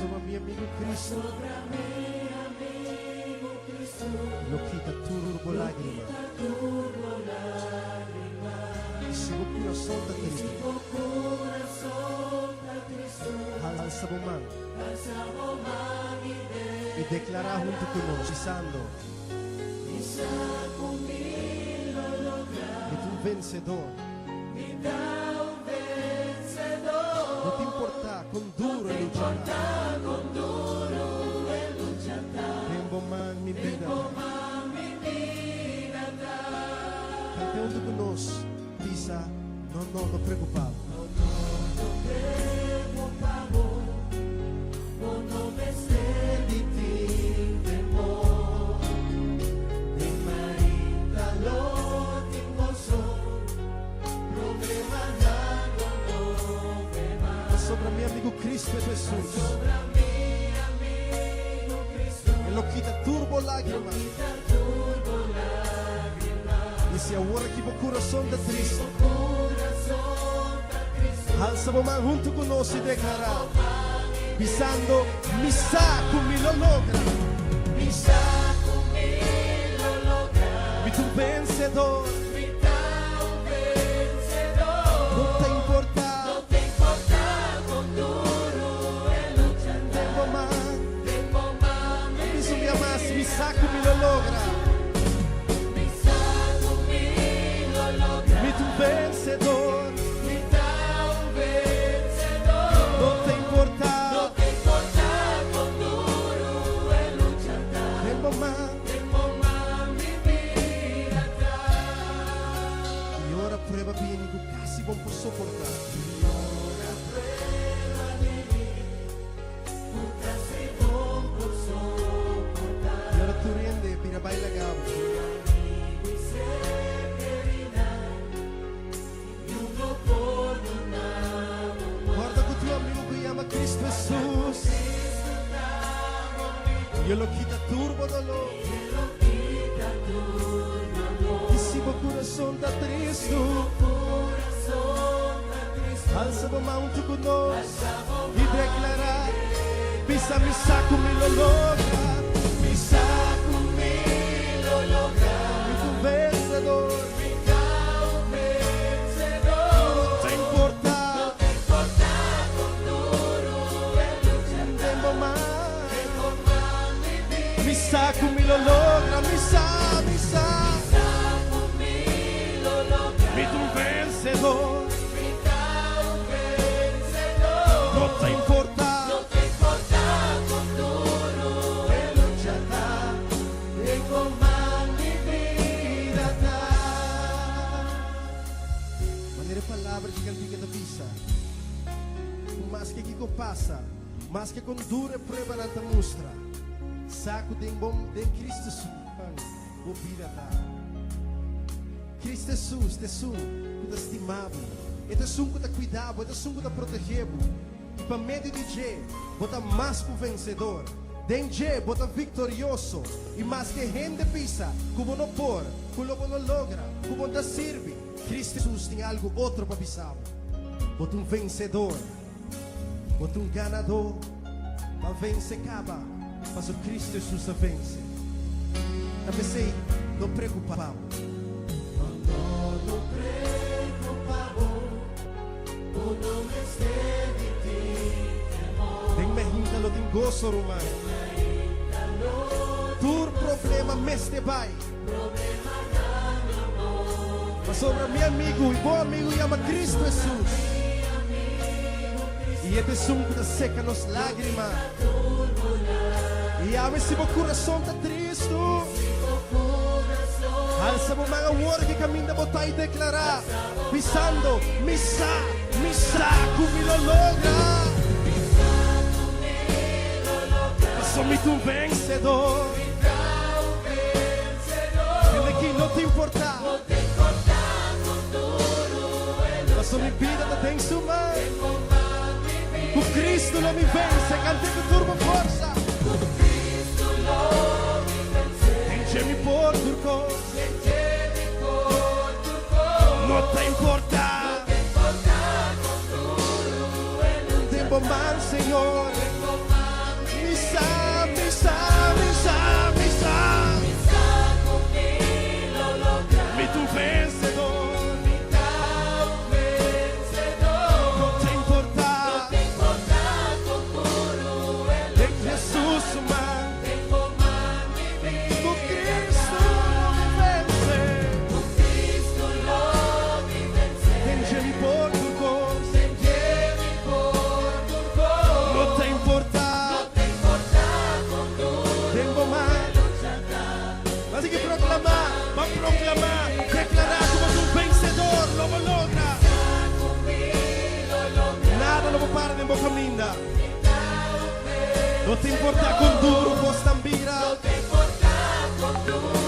Pasobra mi amigu Cristo. Lo kita tur bo lágrima. I si bo kurason ta tristu. Halsa bo man. I deklará huntu ku nos, bisando. Mi ta un vensedor. No ta importá kon duru e lucha ta. Den bo man mi bida ta. Kante huntu ku nos, bisa, No, no, no preokupá bo. Pasobra mi amigu Cristo Jesus. E lo kita tur bo lágrima. I si awor aki bo kurason ta tristu, halsa bo man huntu ku nos i deklará, bisando, Mi sa ku mi lo logra. Mi ta un vensedor. No ta importá. Den bo man. Mi sumbia mas. Mi sa ku mi lo logra. Mi ta un vensedor. No ta importá. Den bo man. I ora prueba bini ku kasi bon por soportá. I ora tur hende bira bai laga bo. Kòrda ku tu amigu ku yama Kristu Hesus. I e lo kita tur bo doló. I si bo kurason ta tristu, alsa bo man huntu ku nos i deklará, Bisa mi sa ku mi lo logra. Mi sa ku mi lo logra. Mi ta un vensedor. No ta importá. Den bo man. Mi sa ku mi lo logra, mi sa, mi sa. Mi ta un vensedor. No ta importá. Manera e palabra di kantika ta bisa, ku maske kiko pasa, Maske kon duru e pruebanan ta mustra, sa ku den bo den Cristo su man bo bida ta. Cristo Jesus ta esun ku ta stima bo, e ta esun ku ta kuida bo, e ta esun ku ta protehe bo, i pa medio di dje bo ta mas ku vensedor. Den dje bo ta viktorioso, i maske hende bisa ku bo no por, ku lo bo no logra, ku bo no ta sirbi, Cristo Jesus tin algu otro pa bisa bo. Bo ta un vensedor. Bo ta un ganadó, Bo a vense kaba, paso Cristo Jesus a vense. Ta p'esei, no preokupá bo. No, no, no preokupá bo, bo no mester di tin temor. Den mehinta lo tin goso, ruman. Den mehinta lo tin Tur goso. problema mester bai. Problemanan lo no Pasobra mi amigu i bo amigu yama Cristo Jesus. I e ta esun ku ta seka nos lágrima. I awe si bo kurason ta tristu, halsa bo man awor ki kaminda bo ta i deklará, bisando, Mi sa, mi sa ku mi lo logra. Pasobra mi ta un vensedor. Hende ki no ta importá. Pasobra mi bida ta den su man. Ku Cristo lo mi vense, kant'é ku tur bo forsa. Den dje mi por tur kos. No ta importá. Den bo man, Señor. sa, mi sa, mi sa. Mi sa ku mi lo logra. Mi ta un vensedó. Mi ta un vensedó. No ta importá. No ta importá kon duru e Den Jesus su man. Den bo man mi bida Ku Cristo lo mi vense. Ku Cristo lo mi vense. Den dje mi por tur kos. Den dje mi por tur kos. No ta importá. No ta importá kon duru Den bo man. e lucha ta. Ban sigui proklamá, ban proklamá, deklará ku bo ta un vensedor, lo bo logra. Nada lo por para den bo kaminda. No ta importá kon duru kosnan bira.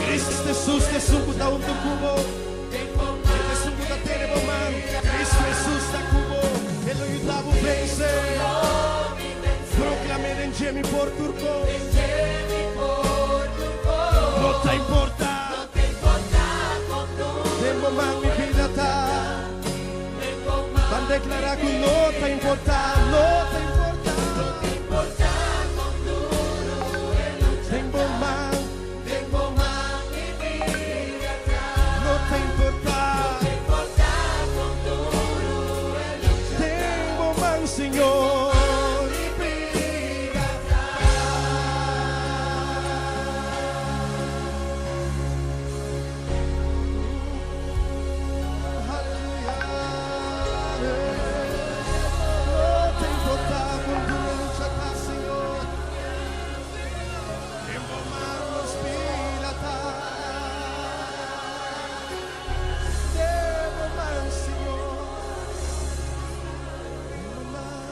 Cristo Jesus ta esun ku ta huntu ku bo. E ta esun ku ta tene bo man. Cristo Jesus ta ku bo. E lo yuda bo vense. Proklam'é den dje mi por tur kos. No ta importá. Den bo man mi bida ta. Ban deklará ku no ta importá, no ta importá. Den bo man, no ta importá. Den bo man, Señor. Mi bida ta. Aleluya. No ta importá kon duru e lucha ta, Señor. Den bo man nos bida ta. Den bo man, Señor. Den bo man.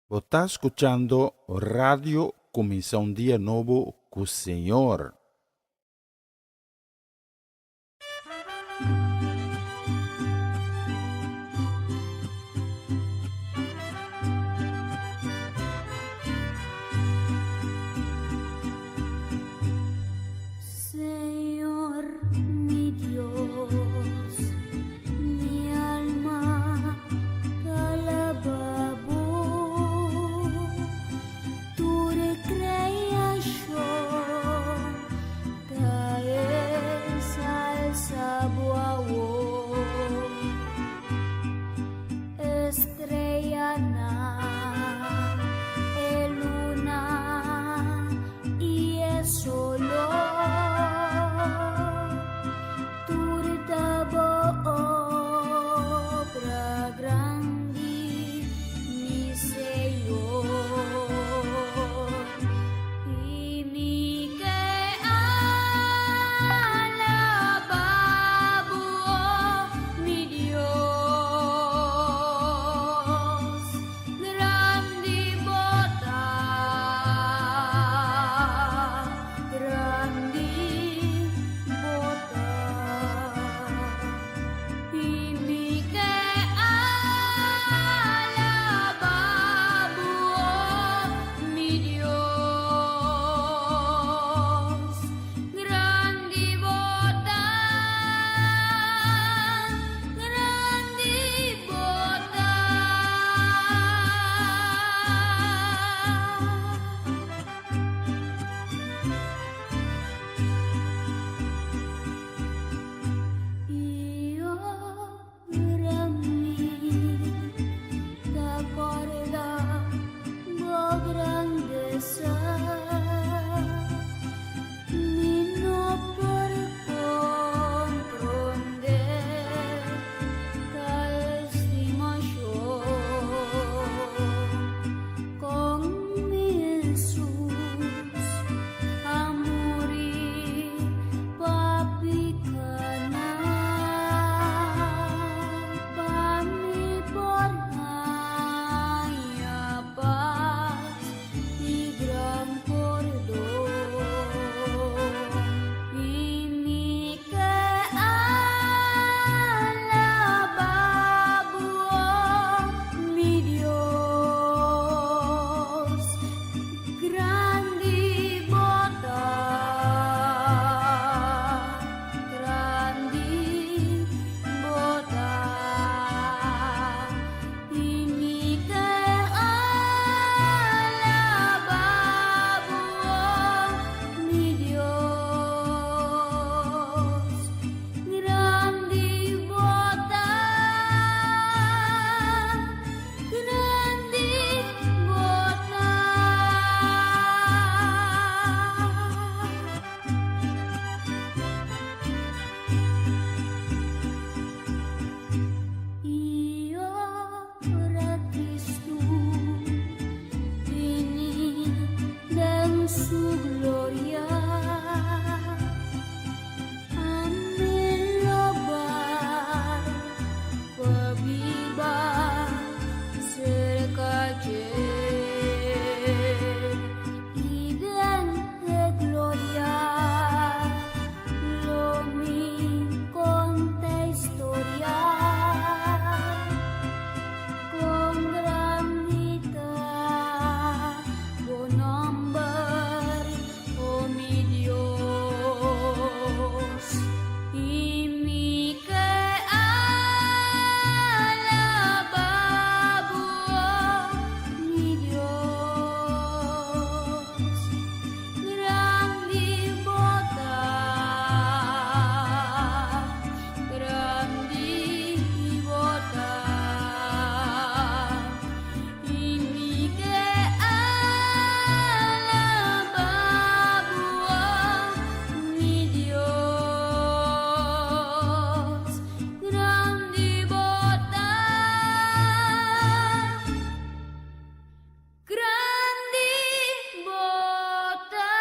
Bo ta skuchando Radio Kuminsá un Dia Nobo ku Señor. Señor mi Dios, mi alma ta alabá Bo, tur kreashon. su gloria. Ami lo bai pa biba serka dje i den e gloria lo mi konta historia kon grandi ta bo nomber, o mi Dios. I mi ke alabá bo, mi Dios. Grandi bo ta, grandi bo ta. I mi ke alabá bo, mi Dios. Grandi bo ta, grandi bo ta.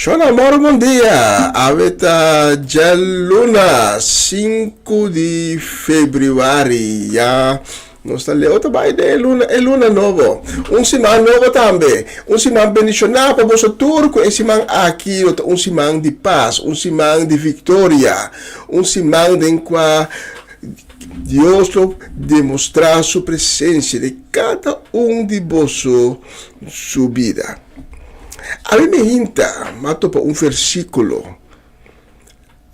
Shon amor bon dia, awe ta djaluna 5 di februari ya nos ta leu ta bai den e luna e luna nobo un siman nobo tambe un siman bendishoná pa boso tur ku e siman aki lo ta un siman di pas un siman di viktoria un siman den kua Dios lo demostrá su presensia den kada un di boso su bida. Ami mi hinta m'a topa un versíkulo,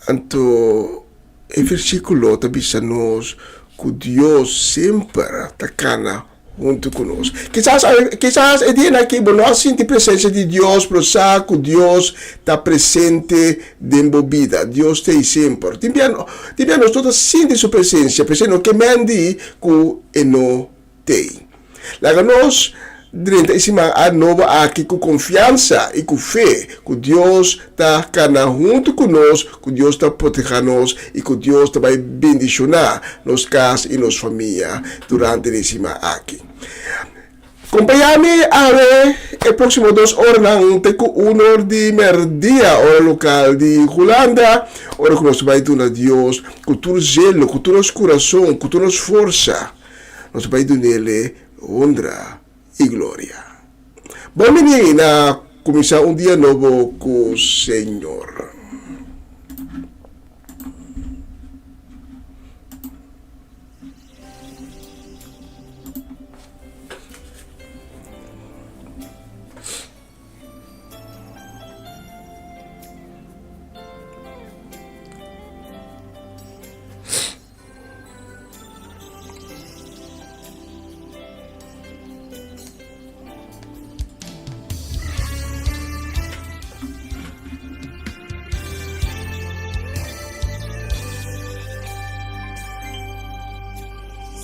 anto e versíkulo ta bisa nos ku Dios semper ta kana huntu ku nos. Kisas kisas e dianan aki bo no a sinti presensia di Dios, pero sa ku Dios ta presente den bo bida. Dios ta ei semper. Tin bia tin bia nos no ta sinti su presensia, p'esei no ke men di ku e no t'ei. Laga nos drenta e siman a nobo aki ku konfiansa i ku fe ku Dios ta kana huntu ku nos, ku Dios ta proteha nos i ku Dios ta bai bendishoná nos kas i nos famia durante di e siman aki. Kompañá mi awe e próksimo dos oranan te ku un or di mèrdia, ora lokal di Hulanda, ora ku nos ta bai duna Dios ku tur zelo, ku tur nos kurason, ku tur nos forsa, nos ta bai dun'El honra i gloria. Bon bini na kuminsá un dia nobo ku Señor.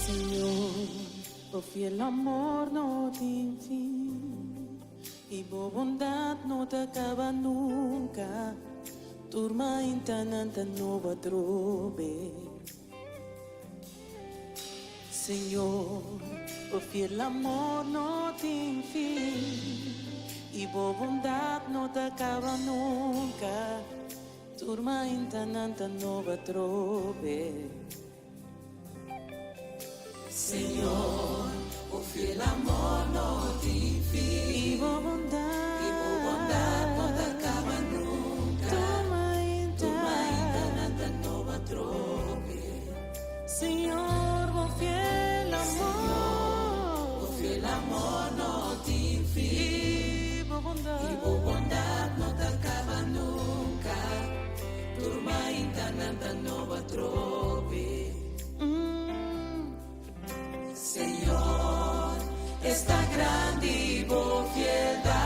Señor, bo fiel amor no tin fin, i bo bondad no ta caba nunca. Tur maintanan ta nobo atrobe. Señor, bo fiel amor no tin fin, i bo bondad no ta caba nunca. Tur maintanan ta nobo atrobe. Señor, bo fiel amor no tin fin. I bo bondad, I bo bondad no ta caba nunca. Tur mainta, tur mainta nan ta nobo atrobe. Señor, bo fiel amor, Señor, bo fiel amor no tin fin. I bo bondad, I bo bondad no ta caba nunca. Tur mainta nan ta nobo atrobe. Señor, esta grandi bo fieldad.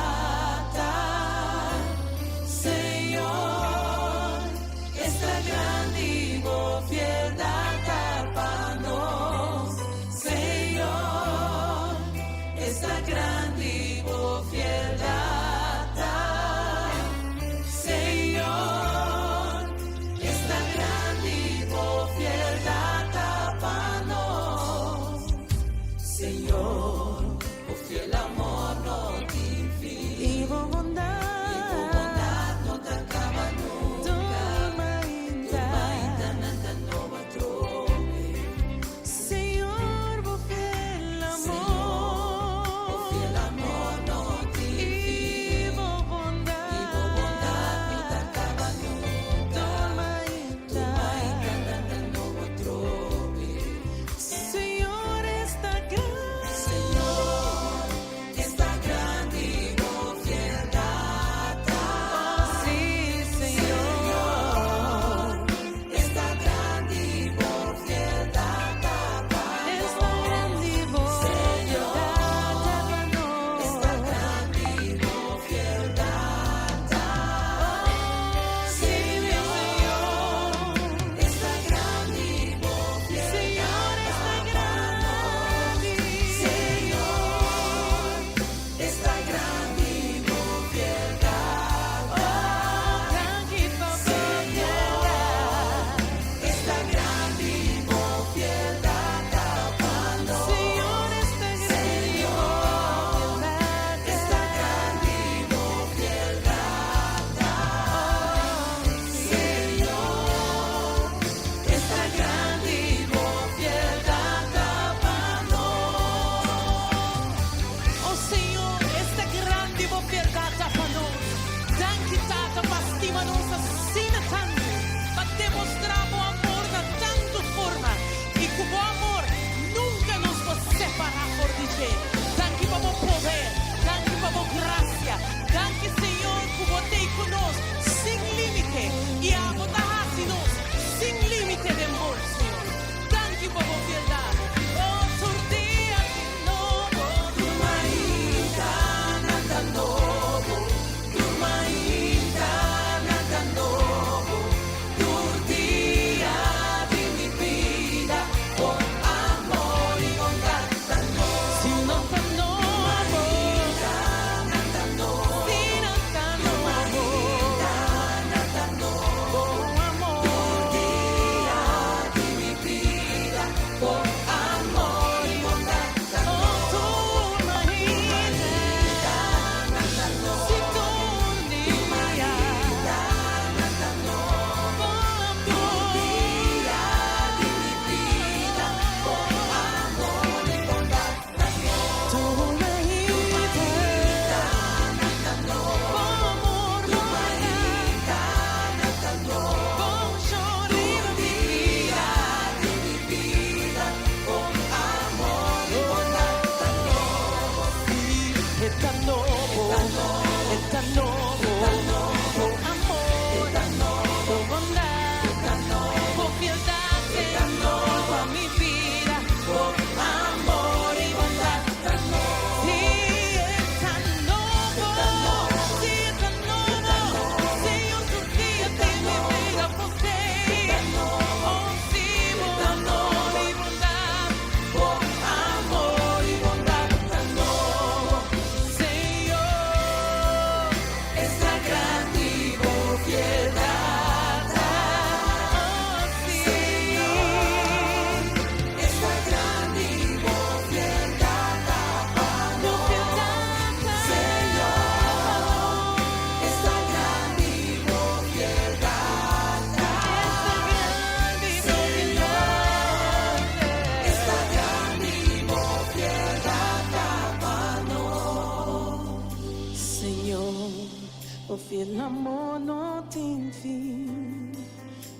tin fin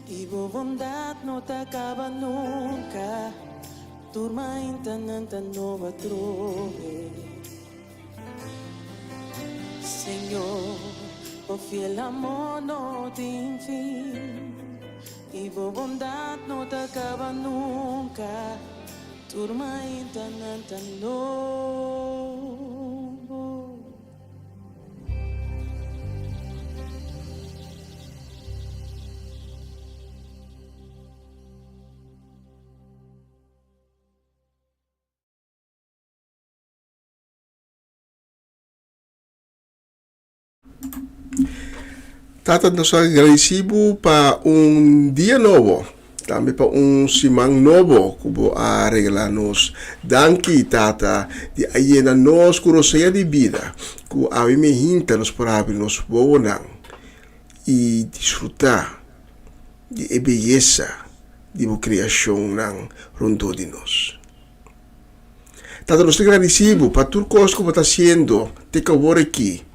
I bo bondat no ta kaba nunka Tur maintanan ta nobo atrobe Señor, bo fiel amor no tin fin I bo bondat no ta kaba nunka Tur maintanan ta nobo. Tata, nos ta gradisí bo pa un dia nobo, tambe pa un siman nobo ku bo a regalá nos. Danki, Tata, di a yena nos ku rosea di bida, ku awe mehinta nos por habri nos wowonan i disfrutá di e beyesa di bo kreashonnan rondó di nos. Tata, nos ta gradisí bo pa tur kos ku bo ta hasiendo te ku awor aki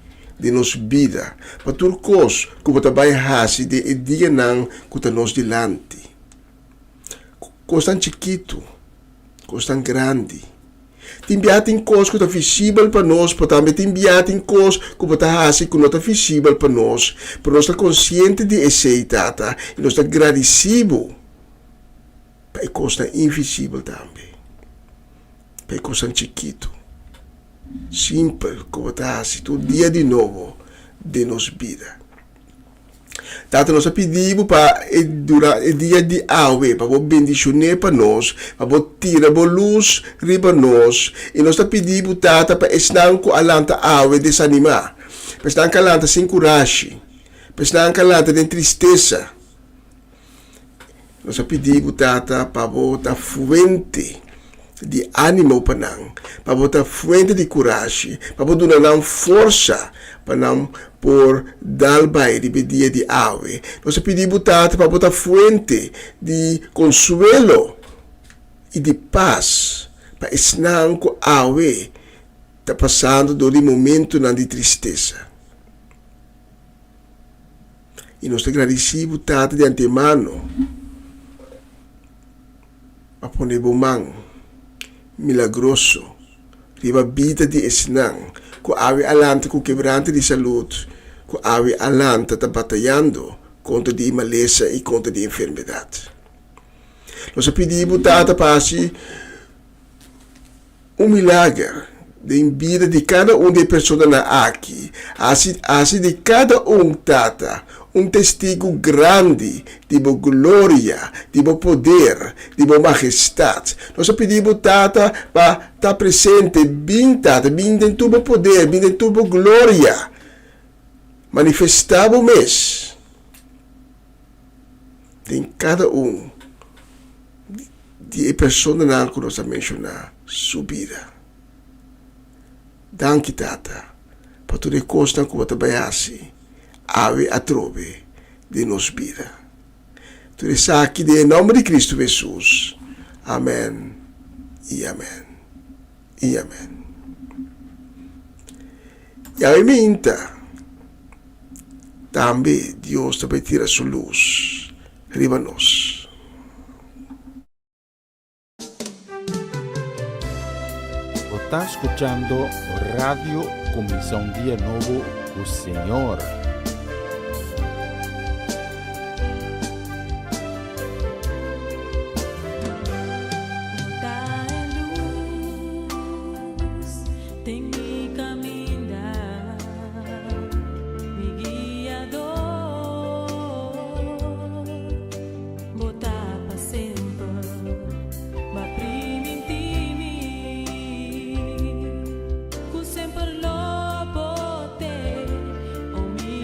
den nos bida, pa tur kos ku bo ta bai hasi den e dianan ku ta nos dilanti. Kosnan chikitu, kosnan grandi. Tin biaha tin kos ku ta visibel pa nos, pero tambe tin biaha tin kos ku bo ta hasi ku no ta visibel pa nos, pero nos ta konsiente di esei, Tata, i nos ta gradisí bo. Pa e kosnan invisibel tambe, pa e kosnan chikitu, simpel ku bo ta hasi tur dia di nobo den nos bida. Tata, nos ta pidi bo pa e dura e dia di awe, pa bo bendishoné pa nos, pa bo tira bo lus riba nos, i nos ta pidi bo, Tata, pa esnan ku a lanta awe desanimá, pa esnan ku a lanta sin kurashi, pa esnan ku a lanta den tristesa, Nos a pidi bo, Tata, pa bo ta fuente di ánimo pa nan, pa bo ta fuente di kurashi, pa bo duna nan forsa pa nan por dal bai riba e dia di awe. Nos a pidi bo, Tata, pa bo ta fuente di konsuelo i di pas pa esnan ku awe ta pasando dor di momentunan di tristesa. I nos ta gradisí bo Tata di antemano pa pone bo man milagroso riba bida di esnan ku awe a lanta ku kebrante di salud, ku awe a lanta ta batayando kontra di e malesa i kontra di enfermedat. Nos a pidi bo Tata pa hasi Un milager den bida di kada un di e personanan aki hasi hasi di kada un Tata un testigu grandi di bo gloria, di bo poder, di bo magestat. Nos a pidi bo Tata pa ta presente, bin Tata, bin den tur bo poder, bin den tur bo gloria, manifestá bo mes den kada un. Di e personanan ku nos a menshoná su bida. Danki, Tata, pa tur e kosnan ku bo ta bai hasi awe atrobe den nos bida. Tur esaki den e nòmber di Kristu Hesus. Amèn i amèn i amèn. I awe minta tambe Dios ta bai tira su lus riba nos. Bo ta skuchando Radio Kuminsá un Dia Nobo ku Señor. Ta e lus den mi kaminda, mi guiador. Bo ta pa semper, b'a primintí mi ku semper lo bo te, o mi.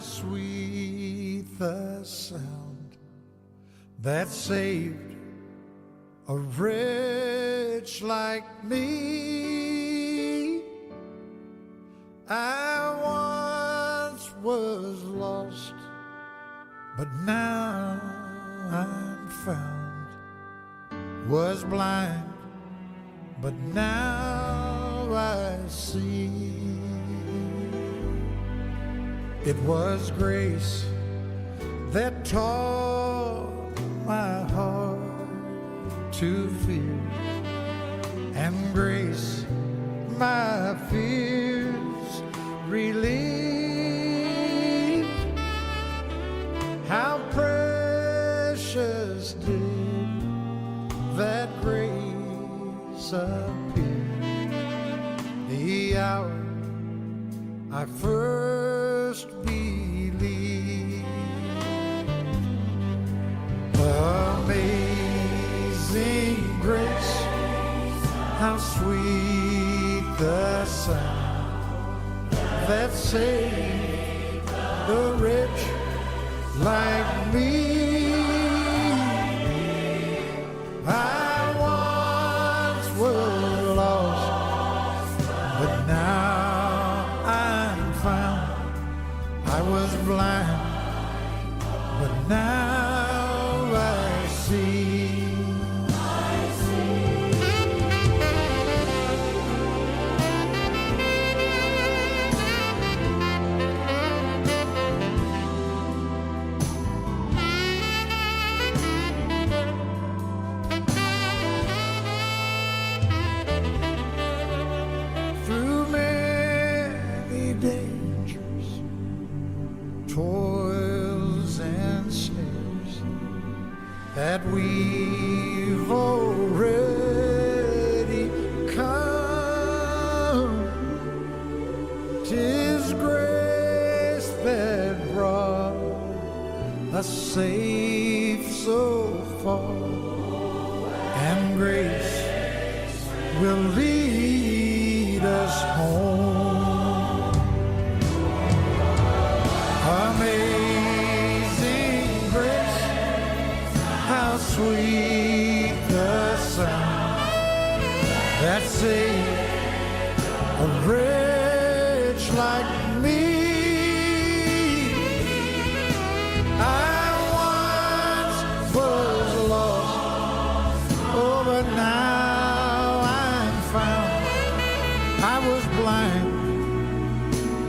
sweet the sound that saved a wretch like me. I once was lost, but now I'm found. Was blind, but now I see. It was grace that taught my heart to fear, and grace my fears relieved. How precious did that grace appear the hour I first believed. Amazing grace, how sweet the sound that saved the wretch like me. I once was lost, but now I'm found. I was blind, but now I see. Through many dangers, toils and snares that we've already come. 'Tis grace that brought us safe so far, and grace will lead us home. Amazing grace, how sweet the sound that saved a wretch like me. I once was lost, oh, but now I'm found. I was blind,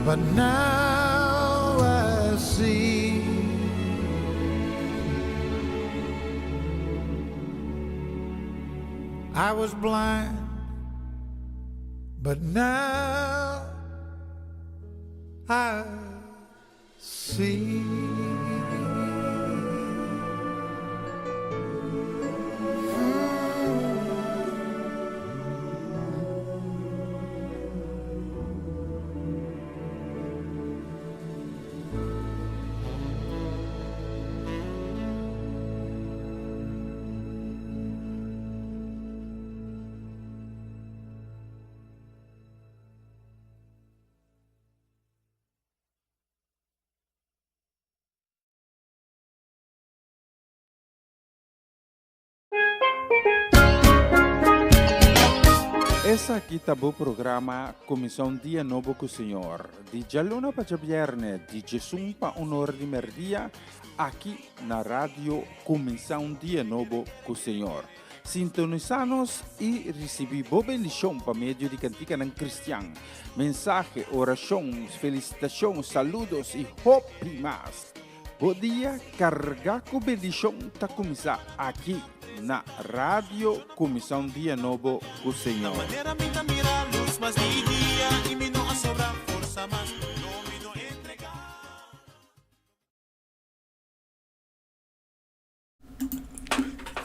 but now I see. I was blind, but now I see. Esaki ta bo programa Kuminsá un Dia Nobo ku Señor, di djaluna pa djabièrnè, di djesun pa un or di mèrdia, aki na Radio Kuminsá un Dia Nobo ku Señor. Sintonisá nos i risibí bo bendishon pa medio di kantikanan kristian, mensahe, orashon, felisitashon, saludos i hopi mas. Bo dia kargá ku bendishon ta kuminsá aki na Radio Kuminsá un Dia Nobo ku Señor.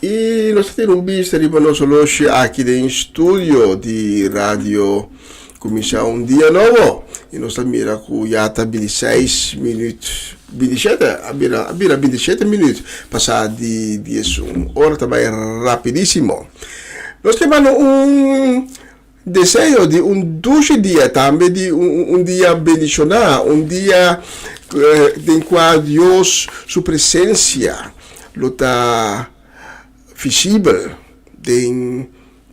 I nos ta tene un bista riba nos oloshi aki den studio di Radio Kuminsá un Dia Nobo. I nos ta mira ku ya ta bintiseis minüt, bintishete, a bira, a bira bintishete minüt pasá di diesun ora. Ta bai rapidísimo. Nos ke manda un deseo di un dushi dia, tambe di un, un dia bendishoná, un dia. den kua Dios su presensia lo ta visibel den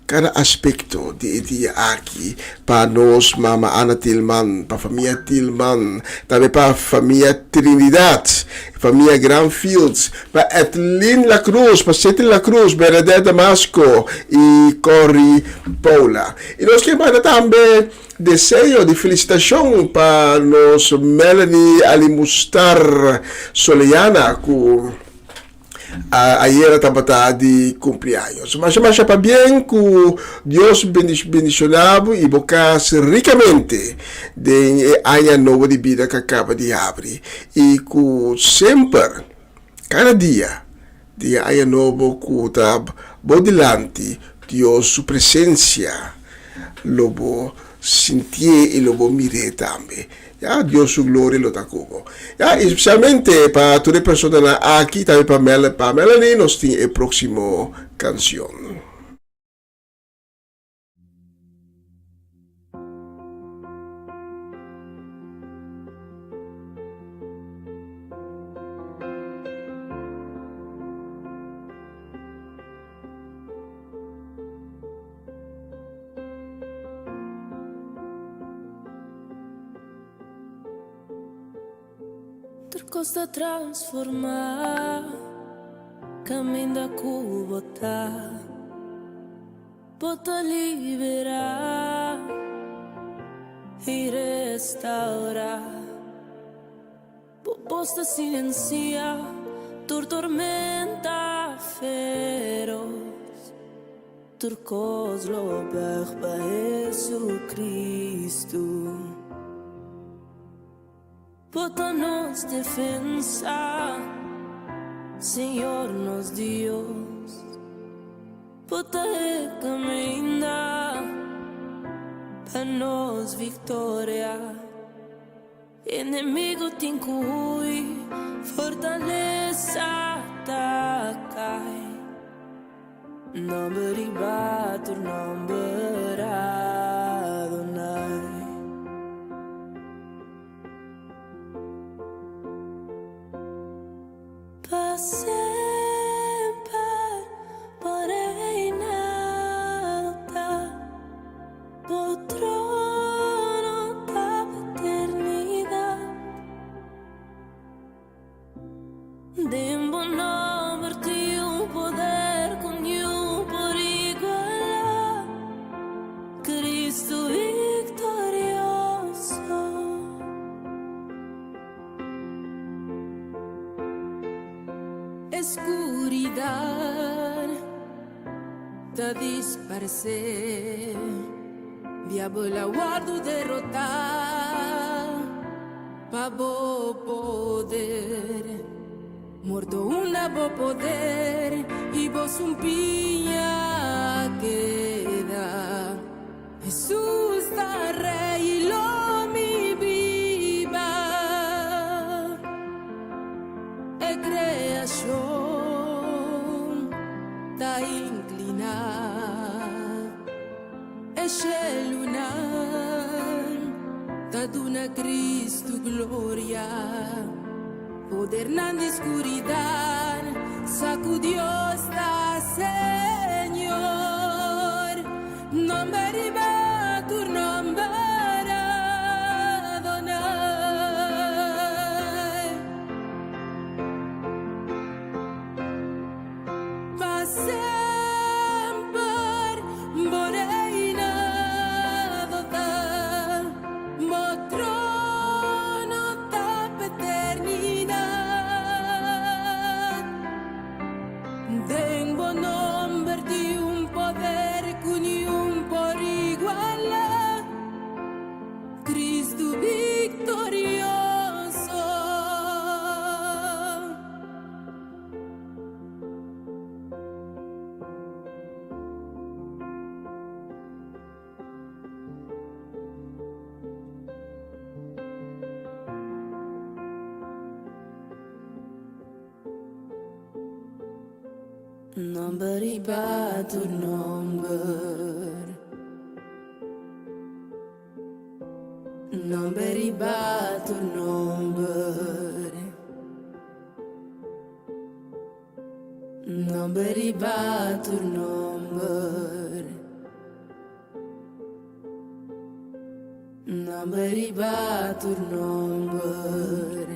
kada aspekto di e dia aki pa nos mama Ana Tilman, pa famia Tilman, tambe pa famia Trinidad, famia Granfields, pa Edlin La Cruz, pa Cetlin La Cruz, Bernadette Damasco y Corrie Paula. Y nos ke manda tambe deseo di felicitacion pa nos Melanie Alimustar Soleana cu Ayera tabata di cumpleaños. Masha masha pabien cu Dios bendiciona bo y bo cas ricamente den e aña nobo di bida cu a caba di habri y cu semper cada dia di e aña nobo cu ta bo dilanti Dios su presencia lo bo sintié y lo bo mir'é tambe. Ya, Dios su gloria lo ta ku bo. Ya, y especialmente pa tur e personanan aki, tambe pa Mel, pa Melanie, nos tin e próximo canción. Tur kos ta transformá kaminda ku bo ta. Bo ta liberá i restaurá. Bo bos ta silensiá tur tormenta feros. Tur kos lo bùig pa Jesucristo. Bo ta nos defensa, Señor nos Dios. Bo ta e kaminda pa nos viktoria. Enemigo tin ku hui, fortalesa ta kai. Nomber riba tur nomber Adonai. Pa semper bo reinado ta. Bo trono ta pa eternidad. Den bo nomber tin un poder cu niun por iguala, Cristo victorioso. Escuridad ta disparsé. Diabel a wòrdu derotá pa bo poder. Morto unda bo poder i bo sumpiña a keda. Hesus ta Rei i lo mi biba. E kreashon ta inkliná, e shelunan ta duna Kristu gloria. Podernan di skuridat sa ku Dios ta Señor. Nomber riba tur nomber Adonai. Pa semper bo reinado ta, bo trono ta pa eternidad. Den bo nomber tin un poder ku niun por igualá, Cristo victorioso. Nomber riba tur nomber. Nomber riba tur nomber. Nomber riba tur nomber. Nomber riba tur nomber.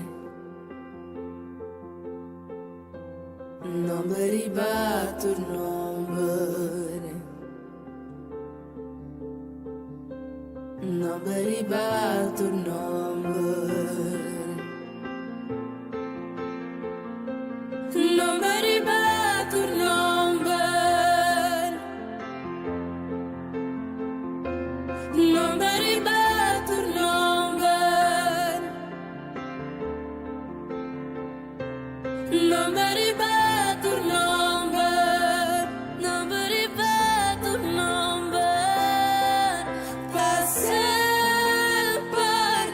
Nomber riba tur nomber. Nomber riba tur nomber. Nomber riba tur nomber. Nomber riba tur nomber. Nomber riba tur nomber. Nomber riba tur nomber. Pa semper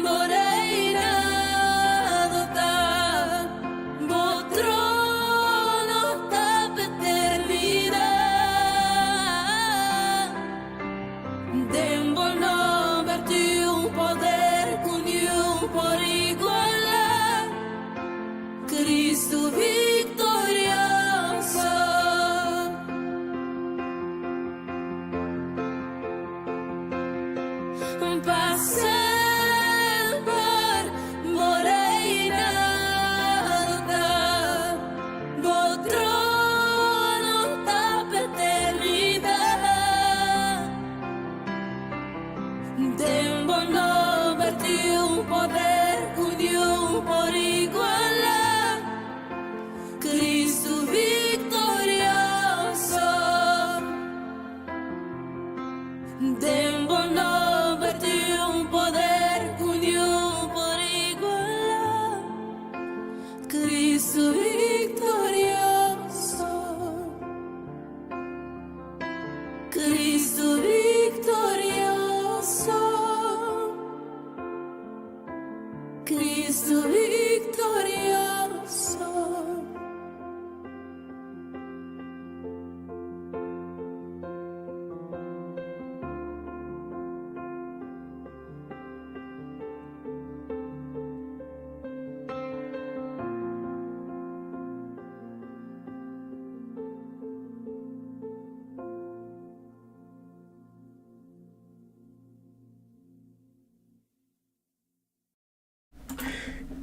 bo reinado ta. Bo trono ta pa eternidad. Den bo nomber tin un poder cu niun por iguala. Cristo victorioso. Pa semper bo reinado ta. Bo trono ta pa eternidad. Den bo nomber tin un poder cu niun por iguala. Cristo victorioso. Den bo nomber tin un poder cu niun por iguala. Cristo victorioso. Cristo victorioso. Cristo victorioso.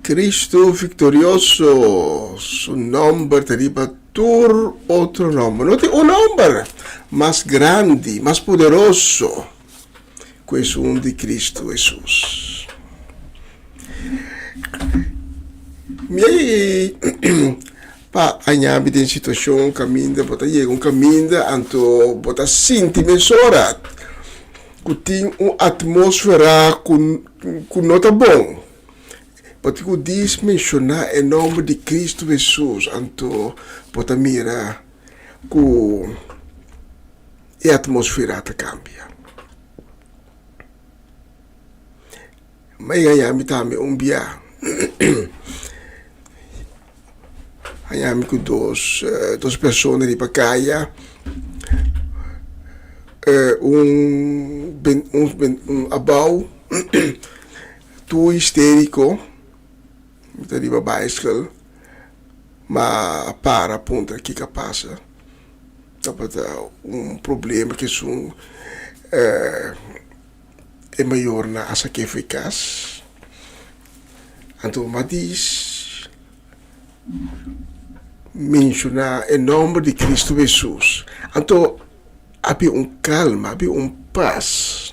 Cristo victorioso, su nomber ta riba tur otro nomber. No tin un nomber mas grandi, mas poderoso ku esun di Cristo Jesus. Mi pa aña mi den situashon kaminda bo ta yega un kaminda anto bo ta sinti mesora ku tin un atmosfera ku ku no ta bon. Bo tin ku dis menshoná e nòmber di Kristu Hesus anto bo ta mira ku e atmosfera ta kambia. Ma e haña mi tambe un bia haña mi ku dos dos persona riba kaya un un abou tur histeriko mi ta riba baiskel ma a para puntra kiko a pasa tabata un problema ku esun. E mayornan a sak'é fo'i kas. Anto Matís menshoná e nòmber di Kristu Hesus. Anto a bin un kalma, a bin un pas.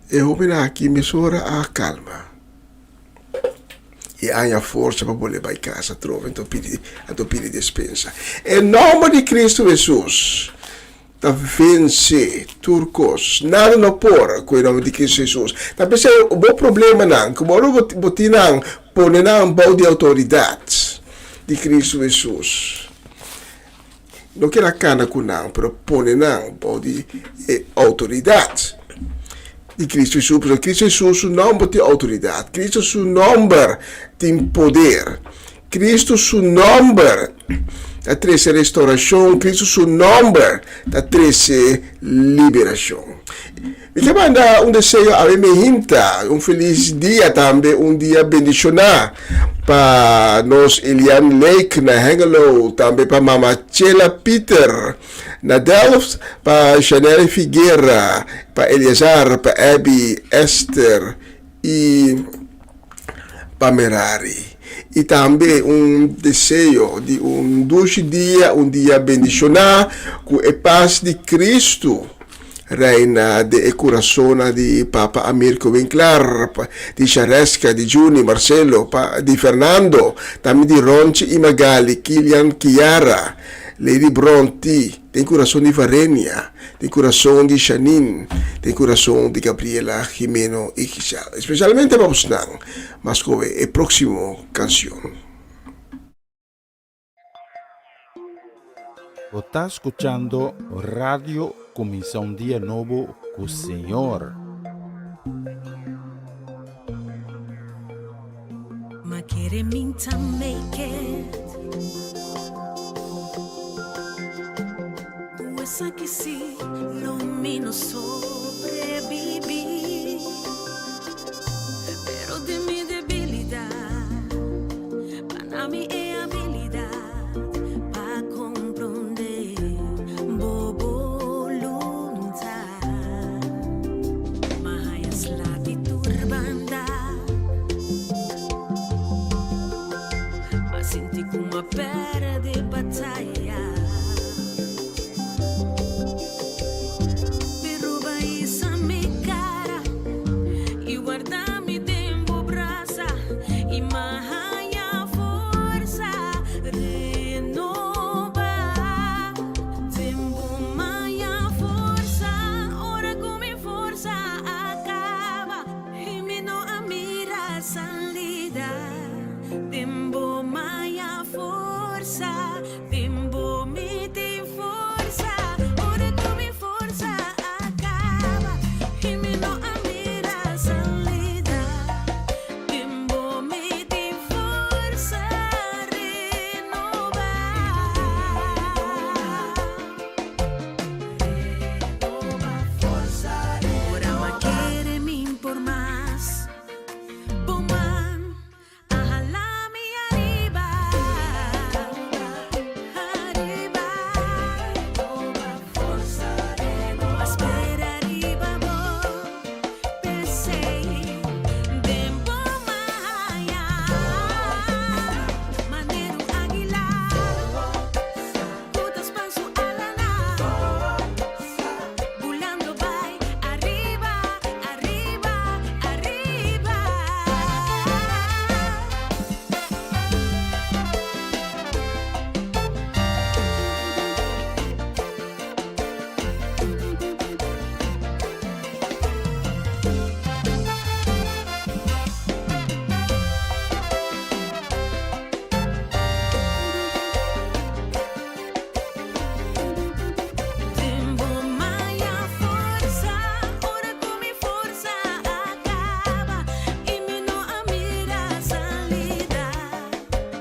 E hóbennan aki mesora a kalma i a haña forsa pa bolbe bai kas atrobe. Anto pidi, anto pidi despensa. E nòmber di Kristu Hesus. Ta vense tur kos. Nada no por ku e nòmber di Kristu Hesus. Ta p'esei bo problemanan ku bo bo tin nan, pone nan bou di outoridat di Kristu Hesus. No keda kana ku nan, pero pone nan bou di e outoridat di Kristu Hesus. Pasobra Kristu Hesus su nòmber tin outoridat. Kristu su nòmber tin poder. Kristu su nòmber. ta trese restaurashon, Kristu su nòmber ta trese liberashon. Mi ke manda un deseo awe mehinta, un felis dia tambe, un dia bendishoná pa nos Elian Lake na Hengelo, tambe pa mama Chela Pieter na Delft, pa Janelle Figuera, pa Eleazar, pa Abby, Esther i pa Merari. I tambe un deseo di un dushi dia, un dia bendishoná, ku e pas di Kristu reina den e kurasonnan di Papa Amirko Winklaar, di Shareska, di Juni, Marcelo, pa di Fernando, tambe di Ronchi i Magali, Kilian, Kiara, Lady Bronti, den kurason di Varenia, den kurason di Shanin, den kurason di Gabriela, Jimeno i Giselle. Espesialmente pa bosnan, mas koe e próksimo kansion. Bo ta skuchando Radio Kuminsá un Dia Nobo ku Señor. Ma kere min ta make it. Esaki si lo mi no sobreviví. Pero den mi debilidad, pa mi e habilidad pa comprende bo voluntad. M'a haya sla di tur banda. M'a sinti cu m'a perde bataya. Pero b'a hisa mi cara y warda mi den bo brasa y m'a haya forsa renoba. Den bo m'a haya forsa ora cu mi forsa a caba y mi no a mira salida. Den bo m'a haya forsa, den bo mi tin forsa ora cu mi forsa a caba y mi no a mira salida. Den bo mi tin forsa renoba. Ora m'a kere min por mas, bo man a hala mi ariba, ariba. M'a spera riba bo, p'esei den bo m'a haya manera un aguila. Cu ta span su alanan, bulando bay ariba, ariba, ariba. Den bo m'a haya forsa ora cu mi forsa a caba y mi no a mira salida.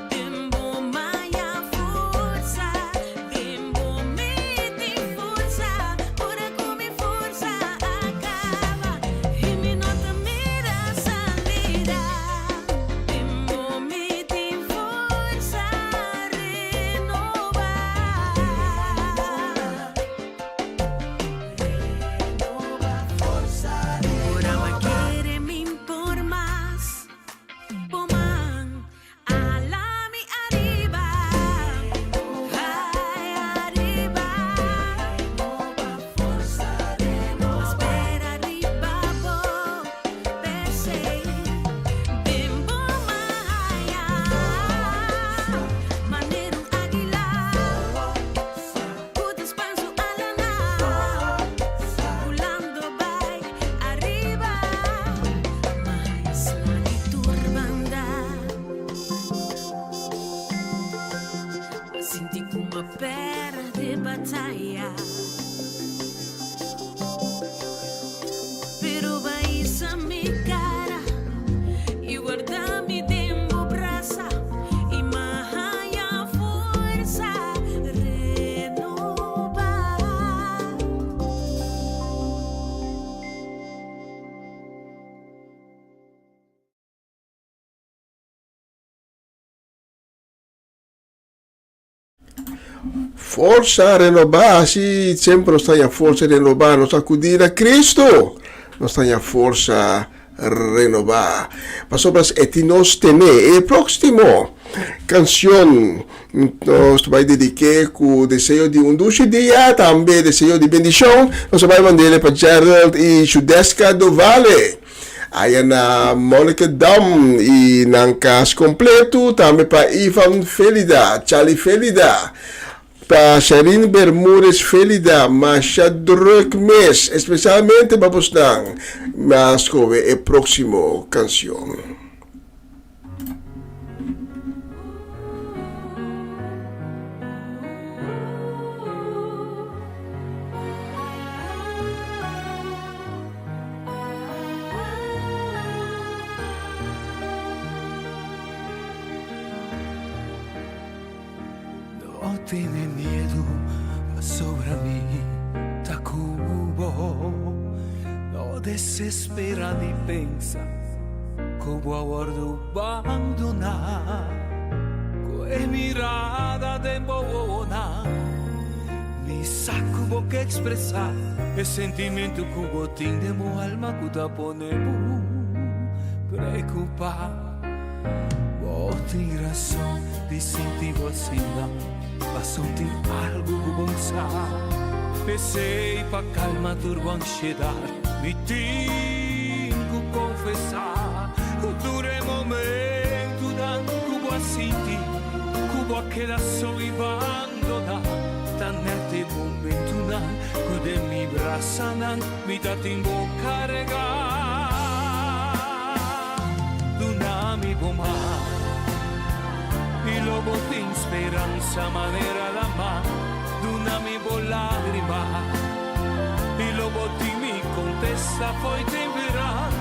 Den bo m'a haya forsa, den bo mi tin forsa ora cu mi forsa a caba y mi no ta mira salida. Den bo mi tin forsa renoba. Ora m'a kere min por mas, bo man a hala mi ariba, ay ariba. M'a spera riba bo, p'esei den bo m'a haya manera un aguila cu ta span su alanan, bulando bay ariba. M'a haya sla di tur banda, m'a sinti cu m'a perde bataya. Pero b'a hisa mi cara y warda mi den bo brasa y m'a haya forsa. Forsa renobá, sí, semper nos ta haña forsa renobá, nos akudí na Cristo, nos ta haña forsa renobá. Pasobra e tin nos tené. E próximo canción nos ta bai dediqué ku deseo di un dushi dia, tambe deseo di bendishon, nos ta bai mand'é pa Gerald i Shudeska Dovale. Aya na Monica Dam i nan kas kompletu, tambe pa Ivan Felida, Charlie Felida, pa Sharine Bermudez Felida, masha druk mes, espesialmente pa bosnan. Mi a skohe e próksimo kanshon. No tene miedu pasobra mi ta ku bo. No desespera ni pensa ku bo a wòrdu bandoná. Ku e mirada den bo wowonan mi sa ku bo ke ekspresá e sentimentu ku bo tin den bo alma ku ta pone bo preokupá. Bo tin rason di sinti bo asina, pasobra tin algu ku bo sa. P'esei pa kalma tur bo ansiedat, mi tin ku konfesá ku tur e momentunan ku bo a sinti ku bo a keda so i bandoná, ta nèt e momentunan ku den mi brasanan mi ta tin bo karegá. Duna mi bo man i lo bo tin speransa manera lama. Duna mi bo lágrima i lo bo tin mi kontesta fo'i temperan.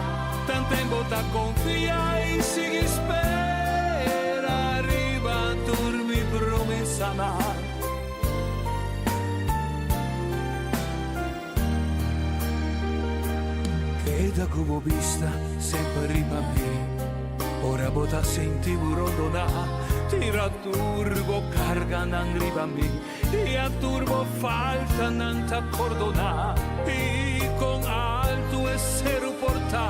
Tanten bo ta konfia i sigui spera riba tur mi promesanan. Keda ku bo bista semper riba mi. Ora bo ta sinti bo rondoná, tira tur bo karganan riba mi, i a tur bo faltanan ta pordoná. I kon altu e seru por ta,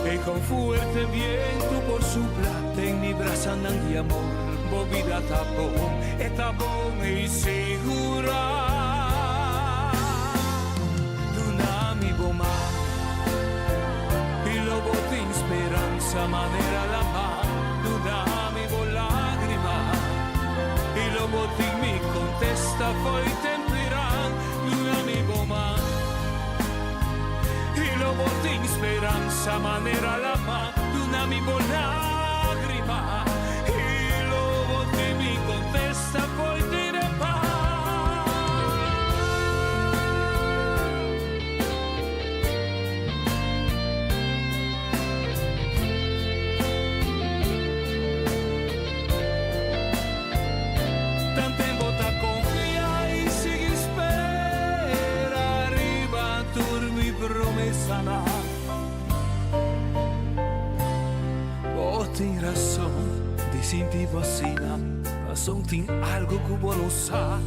i kon fuerte bientu por supla, den mi brasanan di amor bo bida ta bon, e ta bon i sigurá. Duna mi bo man i lo bo tin speransa manera lama. Duna mi bo lágrima i lo bo tin mi kontesta fo'i temperan. Duna mi bo man i lo bo tin speransa manera lama. Duna mi bo lágrima i lo bo tin mi kontesta fo'i Bo tin rason di sinti bo asina, pasobra tin algo ku bo no sa.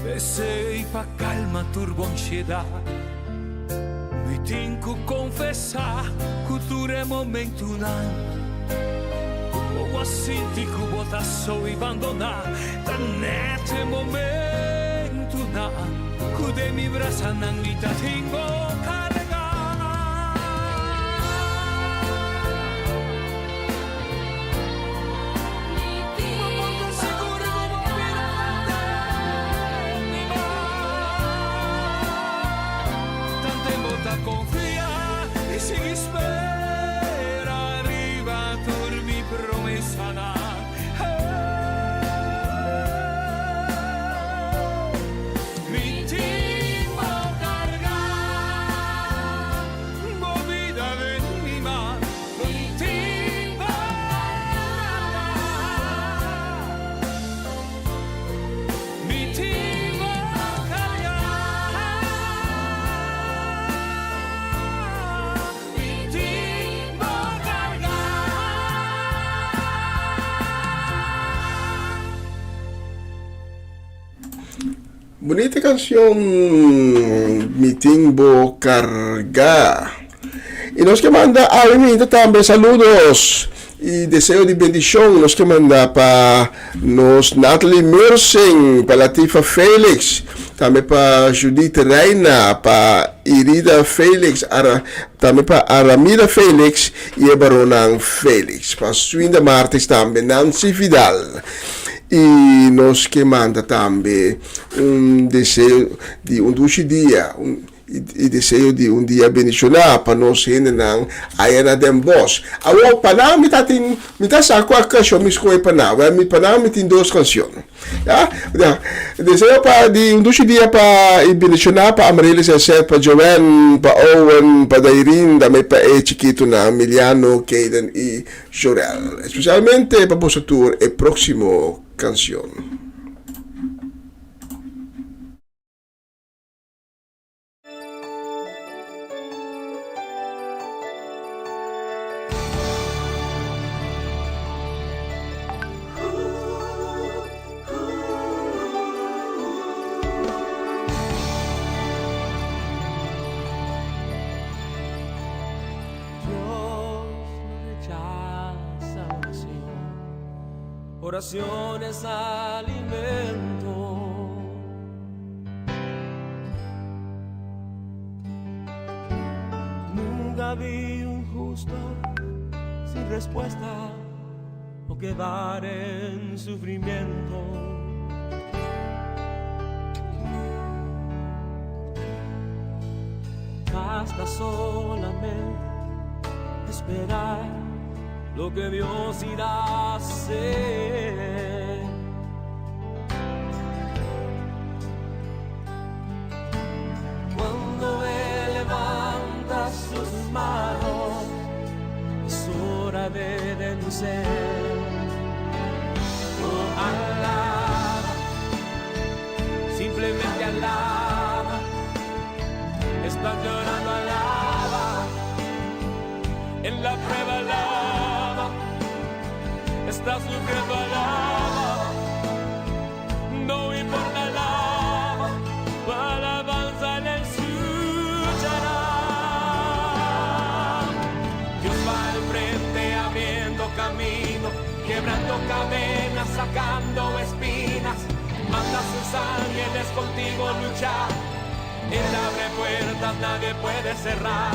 P'esei pa kalma tur bo ansiedat, mi tin ku konfesá ku tur e momentunan ku bo a sinti ku bo ta so i bandoná, ta nèt e momentunan ku den mi brasanan mi ta tin bo kargá. Bunita canción Mi tin bo carga. Y nos ke manda awe minta tambe saludos y deseo di bendicion nos ke manda pa nos Natalie Mursing, pa Latifa Felix, tambe pa Judith Reina, pa Irida Felix, ara, tambe pa Aramida Felix y e baronnan Felix, pa Swinda Martis tambe Nancy Vidal. I nos ke manda tambe un deseo di un dushi dia, un i deseo di un dia bendishoná pa nos hendenan aya na Den Bosch. Awor, pa nan mi ta tin, mi ta sa kua kanshon mi skohe pa nan. Wèl, mi pa nan mi tin dos kanshon. Ya, ya. Deseo pa di un dushi dia pa i bendishoná pa Amaryllis en Seth, pa Joanne, pa Owen, pa Dairin, tambe pa e chikitunan, Miliano, Kayden i Jorel. Especialmente pa boso tur e proximo cancion. Dios no rechaza oración, oración es alimento. Nunca vi un justo sin respuesta o quedar en sufrimiento. Basta solamente esperar lo que Dios irá a hacer. Cuando Él levanta sus manos, es hora de vencer. Oh, alaba, simplemente alaba. Estás llorando, alaba. En la prueba, alaba. Estás sufriendo, alaba. No importa, alaba. Tu alabanza le escuchará. Dios va al frente abriendo camino, quebrando cadenas, sacando espinas. Manda a sus ángeles contigo luchar. Él abre puertas, nadie puede cerrar.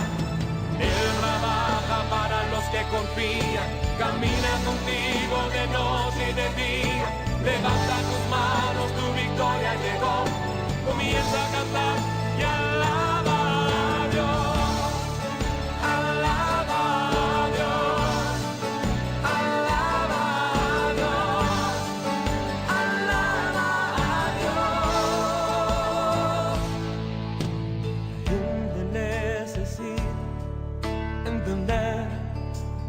Él trabaja para los que confían. Camina contigo de noche y de día. Levanta tus manos, tu victoria llegó. Comienza a cantar y alaba a Dios. Alaba a Dios. Alaba a Dios. Alaba a Dios. La gente necesita entender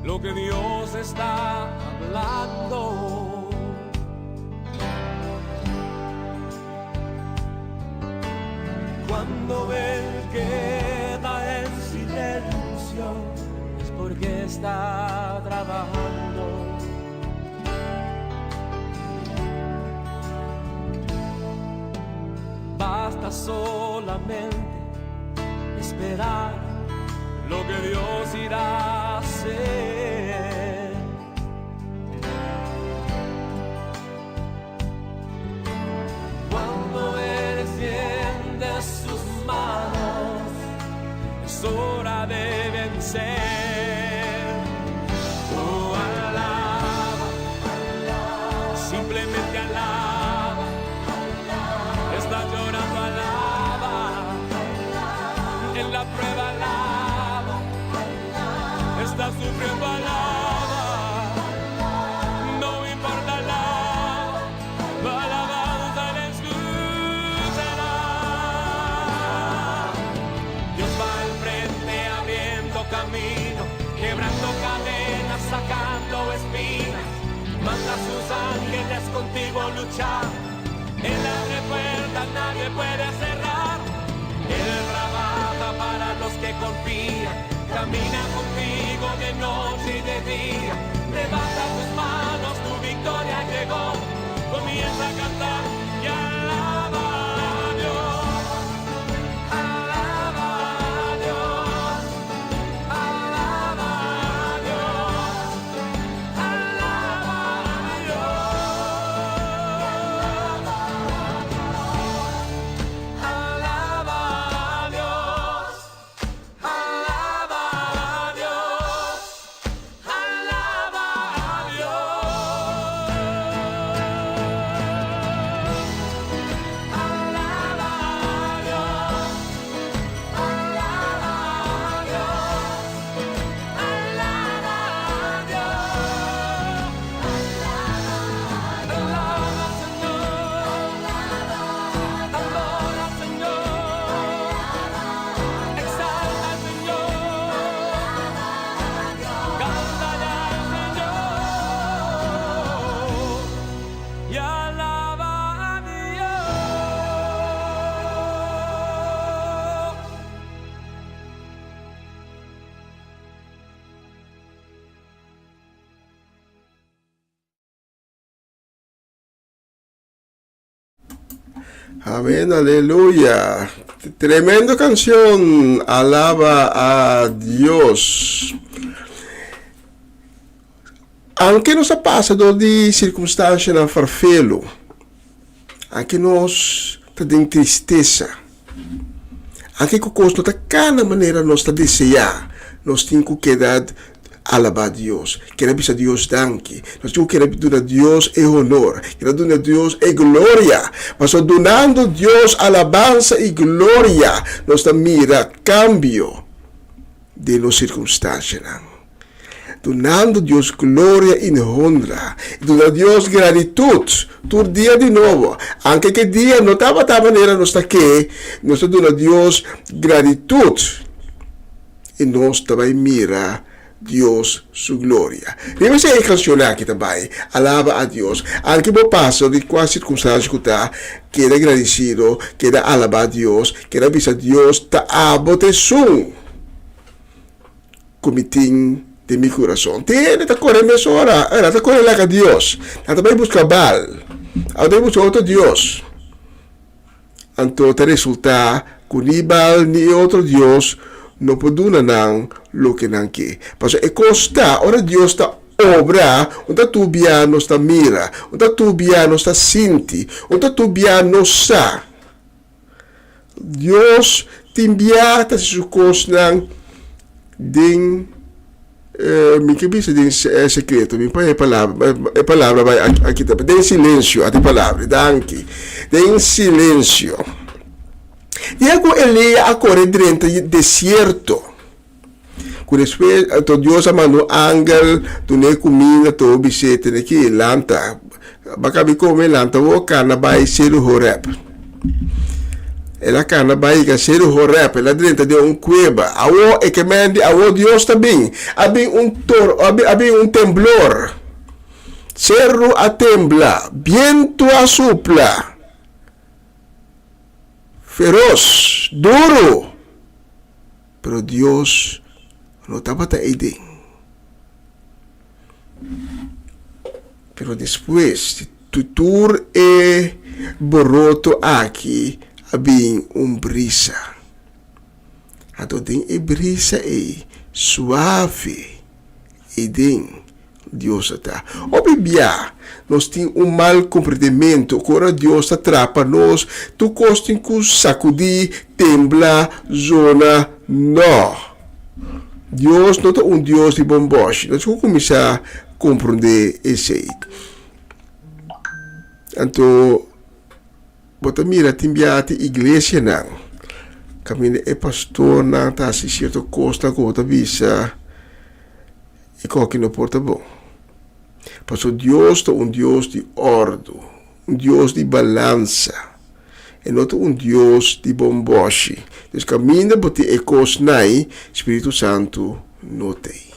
lo que Dios está hablando. Cuando Él queda en silencio es porque está trabajando. Basta solamente esperar lo que Dios irá a hacer. Cuando Él extiende sus manos, es hora de vencer. Oh, alaba, simplemente alaba. Estás llorando, alaba. En la prueba, alaba. Estás sufriendo, alaba. No importa, alaba. Tu alabanza le escuchará. Dios va al frente abriendo camino, quebrando cadenas, sacando espinas. Manda a sus ángeles contigo a luchar. Él abre puertas, nadie puede cerrar. Él trabaja para los que confían. Camina contigo de noche y de día. Levanta tus manos, tu victoria llegó. Comienza a cantar y alaba a Amén, aleluya. Tremendo canción. Alaba a Dios. Aunke nos a pasa door di circunstancianan farfelo, aunke nos ta den tristesa, aunke cu cos no ta cana manera nos ta desea, nos tin cu keda alaba Dios, keda bisa Dios danki, nos tin cu keda duna Dios e honor, keda duna Dios e gloria, pasobra dunando Dios alabansa y gloria nos ta mira cambio den nos circunstancianan. Dunando Dios gloria i honra, i duna Dios gratitut tur dia di nobo. Anke ke dia no tabata manera nos ta ke, nos ta duna Dios gratitut i nos ta bai mira Dios su gloria. Riba esei e kanshon aki ta bai, Alaba a Dios. Anke bo pasa di kua sirkunstansia ku ta, keda gradisido, keda alaba Dios, keda bisa Dios ta abo ta esun. Ku mi tin den mi kurason. Tin hende ta kore mesora, nan ta kore laga Dios, nan ta bai buska Baal, nan ta bai buska otro dios. Anto ta resultá ku ni Baal ni e otro dios no por duna nan loke nan ke. Pasobra e kos ta, ora Dios ta obra, un ta tur bia nos ta mira, un ta tur bia nos ta sinti, un ta tur bia nos sa. Dios tin bia ta hasi su kosnan den mi ke bisa den sekreto mi pone e palabra e palabra bai a kita den silensio a ta e palabra danki den silensio dia ku Elia a kore drenta desierto ku despues anto Dios a manda un angel dun'é kuminda tur bis'é tene ki lanta baka mi kome lanta bo kana bai seru Horeb el a kana bai yega seru Horeb el a drenta den un kueba awo e ke men di awo Dios ta bin a bin un tor a bin un temblor seru a tembla bientu a supla feros duru. Pero Dios no tabata eiden. Pero despues di tur e boroto aki a bin un brisa. Anto den e brisa ei suave eiden Dios a ta. Hopi bia nos tin un mal komprendementu ku ora Dios ta trapa nos, tur kos tin ku sakudí, tembla, zona. No! Dios no ta un Dios di bombòshi. Nos tin ku kuminsá komprondé esei. Anto bo ta mira tin bia tin iglesianan kaminda e pastornan ta hasi sierto kosnan ku bo ta bisa. E koki no por ta bon. Pasobra Dios ta un Dios di òrdu, un Dios di balansa. E no ta un Dios di bombòshi. Dus kaminda bo tin e kosnan ei, Spiritu Santu no ta ei.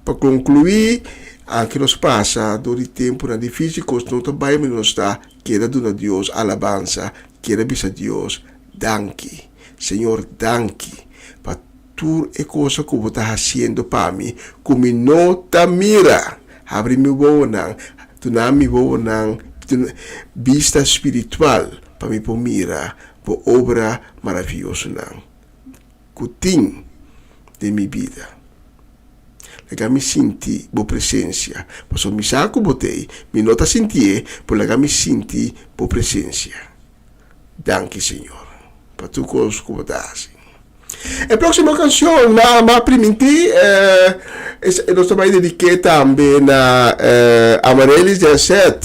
Pa konkluí, anke nos pasa dor di tempunan difísil, kos no ta bai manera nos ta keda duna Dios alabansa, keda bisa Dios danki. Señor, danki pa tur e cosa ku bo ta hasiendo pa mi ku mi no ta mira. Habri mi wowonan, duna mi wowonan bista spiritual pa mi por mira bo obra maraviyosonan. Ku tin den mi bida. Laga mi sinti bo presensia, pasobra mi sa ku bo t'ei, mi no ta sintié, pero laga mi sinti bo presensia. Danki, Señor, pa tur kos ku bo ta hasi. E próksimo kanshon m'a m'a primintí, nos ta bai dedik'é tambe na Amarelys Janset.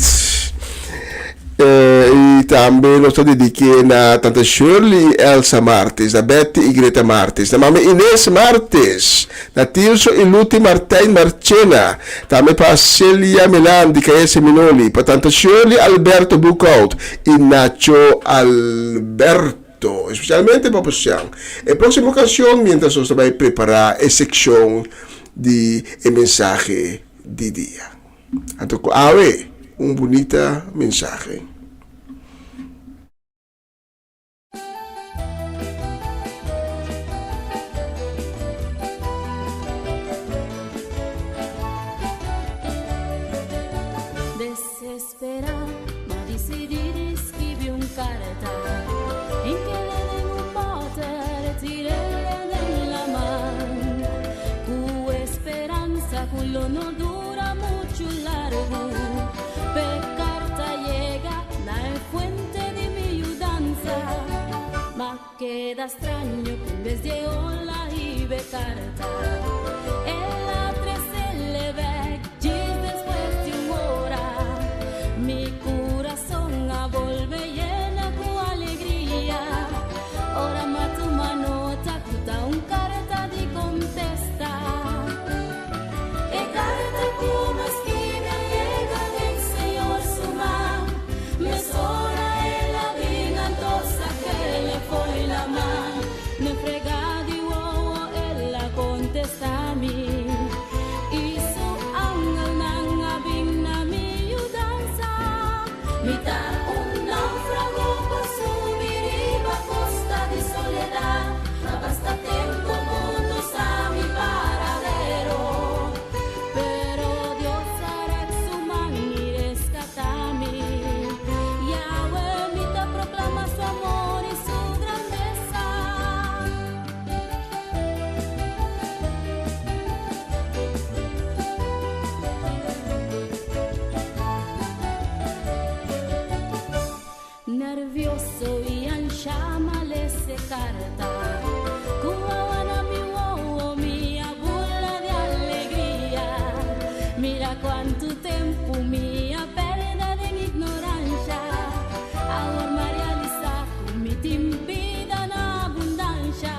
I tambe nos ta dedik'é na Tante Shirley i Elsa Martis, na Betty i Greta Martis, na Mama Ines Martis, na Tirso i Luti Martijn Marchena, tambe pa Celia Melan di Kaya Seminoli, pa Tante Shirley Alberto Boekhout i Nacho Alberto, espesialmente pa Posian. E próksimo kanshon miéntras nos ta bai prepará e sekshon di e mensahe di dia. Anto ku awe un bunita mensahe. lo no dura muchu largu. P'e karta yega na e fuente di mi yudansa. M'a keda straño ku en bes di e ola hiba e karta, el a tres'e bèk djis despues di un ora. Mi kurason a bolbe yena ku alegria ora m'a tuma nota ku ta un karta di kontesta. E karta ku m'a skibi a yega den Señor su man. Mesora el a bin anto sak'el fo'i laman. Den frega di wowo el a kontestá mi, i su angelnan a bin na mi yudansa. Mi ta un náufrago ku a subi riba kosta di soledat, ma basta tempu mundu sa mi paradero. Pero Dios a rèk su man i reskatá mi. Yahweh, mi ta proklamá su amor i su grandesa. Nervioso i anshá m'a lesa e karta. Ku awa na mi wowo mi a bula di alegria. Mira kuantu tempu mi a pèrdè den ignoransha. Awor m'a realisá ku mi tin bida na abundansha.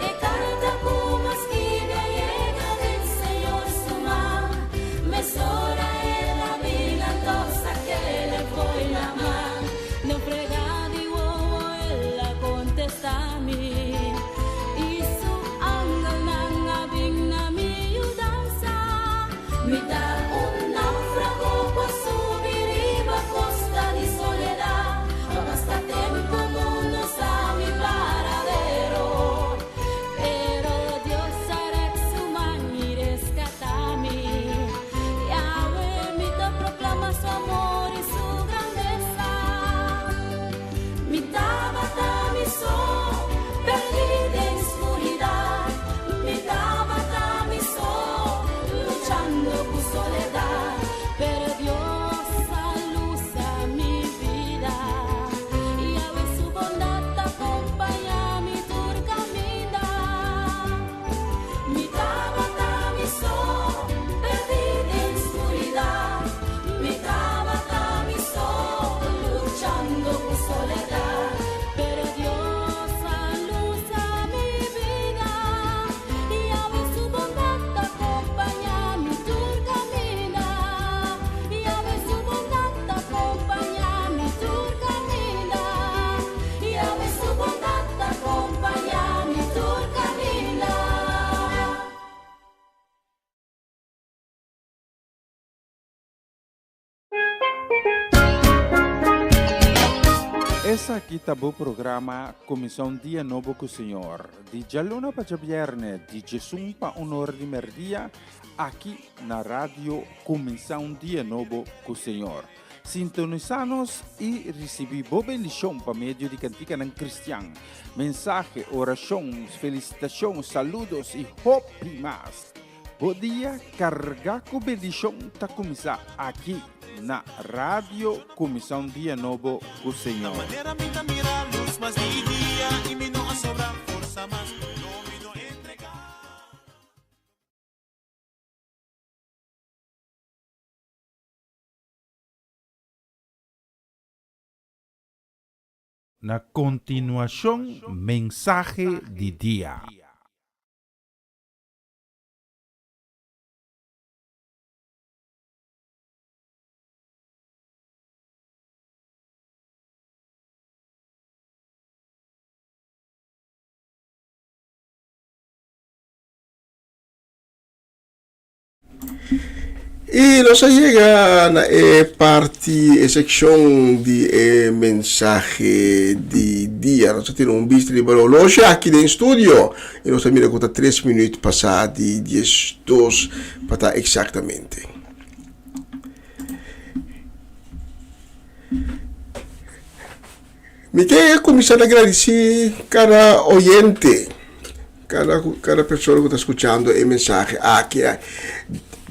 E karta ku m'a skibi a yega den Señor su man. Mesora el a bin anto sak'el fo'i laman. Den frega di wowo el a kontestá mi, i su angelnan a bin na mi yudansa. Mi ta un náufrago ku a subi riba kosta di soledat, pa basta tempu mundu sa mi paradero. Pero Dios a rèk su man i reskatá mi. Yahweh, mi ta proklama su amor i su grandesa. Mi tabata mi so, perdí den skuridat. Mi tabata mi so, luchando ku soledat. Pero Dios a lusa mi bida. Yahweh su bondat ta kompañá mi tur kaminda. Mi tabata mi so, perdí den skuridat. Mi tabata mi so, luchando ku soledat. Pero Dios a lusa mi bida. Yahweh su bondat ta kompañá mi tur kaminda. Yahweh su bondat ta kompañá mi tur kaminda. Yahweh su bondat ta kompañá mi tur kaminda. Esaki ta bo programa Kuminsá un Dia Nobo ku Señor, di djaluna pa djabièrnè, di djesun pa un or di mèrdia, aki na Radio Kuminsá un Dia Nobo ku Señor. Sintonisá nos i risibí bo bendishon pa medio di kantikanan kristian, mensahe, orashon, felisitashon, saludos i hopi mas. Bo dia kargá ku bendishon ta kuminsá aki na Radio Kuminsá un Dia Nobo ku Señor. Na kontinuashon mensahe di dia. I nos a yega na e parti, e sekshon di e mensahe di dia. Nos a tira un bista riba e horloge aki den studio i nos a mira ku ta tres minüt pasá di diesdos pa ta eksaktamente. Mi ke kuminsá ta gradisí kada oyente. Kada kada persona ku ta skuchando e mensahe aki.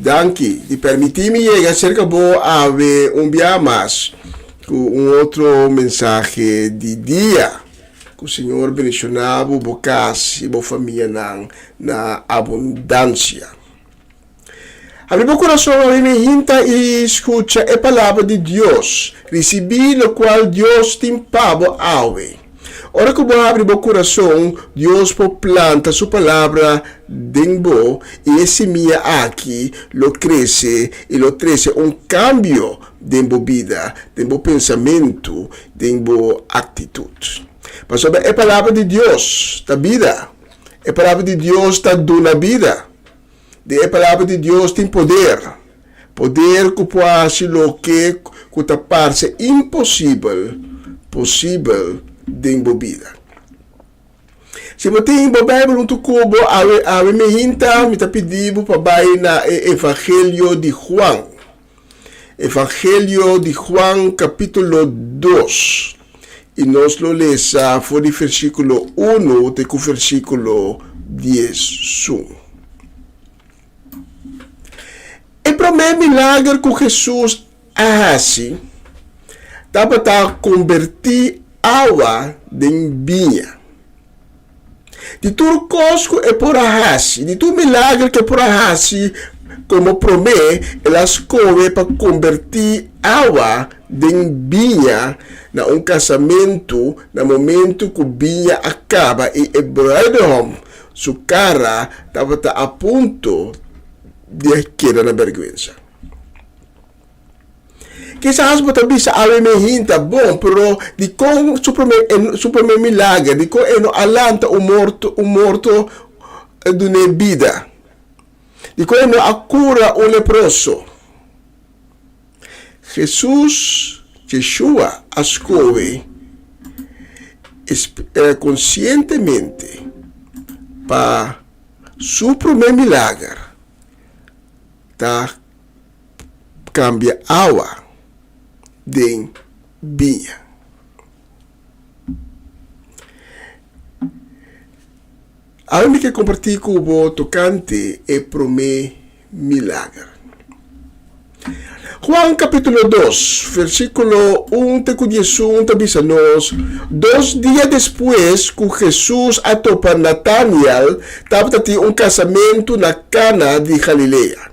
Danki di permití mi yega serka bo awe un bia mas ku un otro mensahe di dia. Ku Señor bendishoná bo, bo kas i bo famianan na abundansia. Habri bo kurason awe mi hinta i skucha e palabra di Dios. Risibí lokual Dios tin pa bo awe. Ora ku bo habri bo kurason, Dios por planta su palabra den bo i e simia aki lo krese i lo trese un kambio den bo bida, den bo pensamentu, den bo aktitut. Pasobra e palabra di Dios ta bida. E palabra di Dios ta duna bida. Den e Palabra di Dios tin poder, poder ku por hasi loke ku ta parse imposibel, posibel den bo bida. Si bo tin bo Bijbel huntu ku bo, awe awe mi hinta, mi ta pidi bo pa bai na e Evangelio di Juan. Evangelio di Juan kapítulo dos, i nos lo lesa for di versíkulo unu te ku versíkulo diesun. E promé milager ku Hesus a hasi tabata kombertí awa den biña. Di tur kos ku e por a hasi, di tur milager ku e por a hasi komo promé, el a skohe pa kombertí awa den biña na un kasamentu na momentu ku biña a kaba i e bruidehom su kara tabata a punto di a keda na bèrgwensa. Kisas bo ta bisa awe mi hinta bon, pero dikon su prome su prome milager, dikon e no a lanta un morto un morto dun'é bida? Dikon e no a kura un leproso? Hesus, Yeshua, a skohe konsientemente pa su prome milager ta kambia awa den biña. Awe mi ke kompartí ku bo tokante e promé milager. Juan kapítulo dos, versíkulo un te ku diesun ta bisa nos, Dos dia despues ku Hesus a topa Nataniel, tabata tin un kasamentu na Kana di Galilea.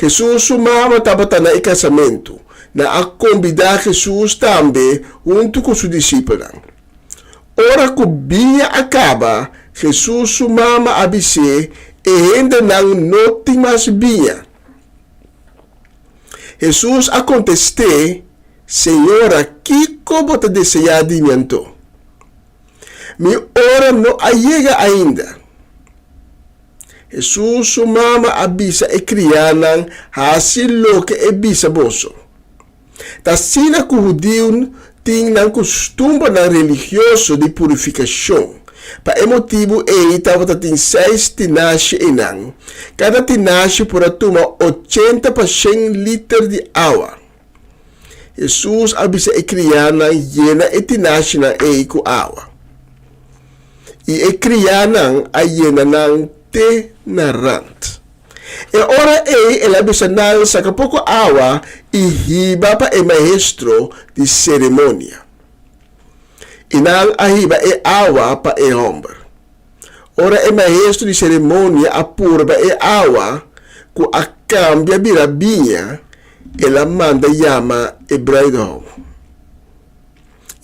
Hesus su mama tabata na e kasamentu. Nan a kombidá Hesus tambe huntu ku su disipelnan. Ora ku biña a kaba, Hesus su mama a bis'é, E hendenan no tin mas biña. Hesus a kontest'é, Señora, kiko bo ta deseá di mi anto? Mi ora no a yega ainda. Hesus su mama a bisa e kriánan, Hasi loke e bisa boso. Ta asina ku hudiu tin nan kustumbernan religioso di purifikashon. Pa e motibu ei tabata tin seis tinashi einan. Kada tinashi por a tuma ochenta pa shen liter di awa. Hesus a bisa e kriánan yena e tinashinan ei ku awa. I e kriánan a yena nan te na rant. E ora ei el a bisa nan saka poko awa i hiba pa e maestro di seremonia. I nan a hiba e awa pa e hòmber. Ora e maestro di seremonia a purba e awa ku a kambia bira biña, el a manda yama e bruidehom.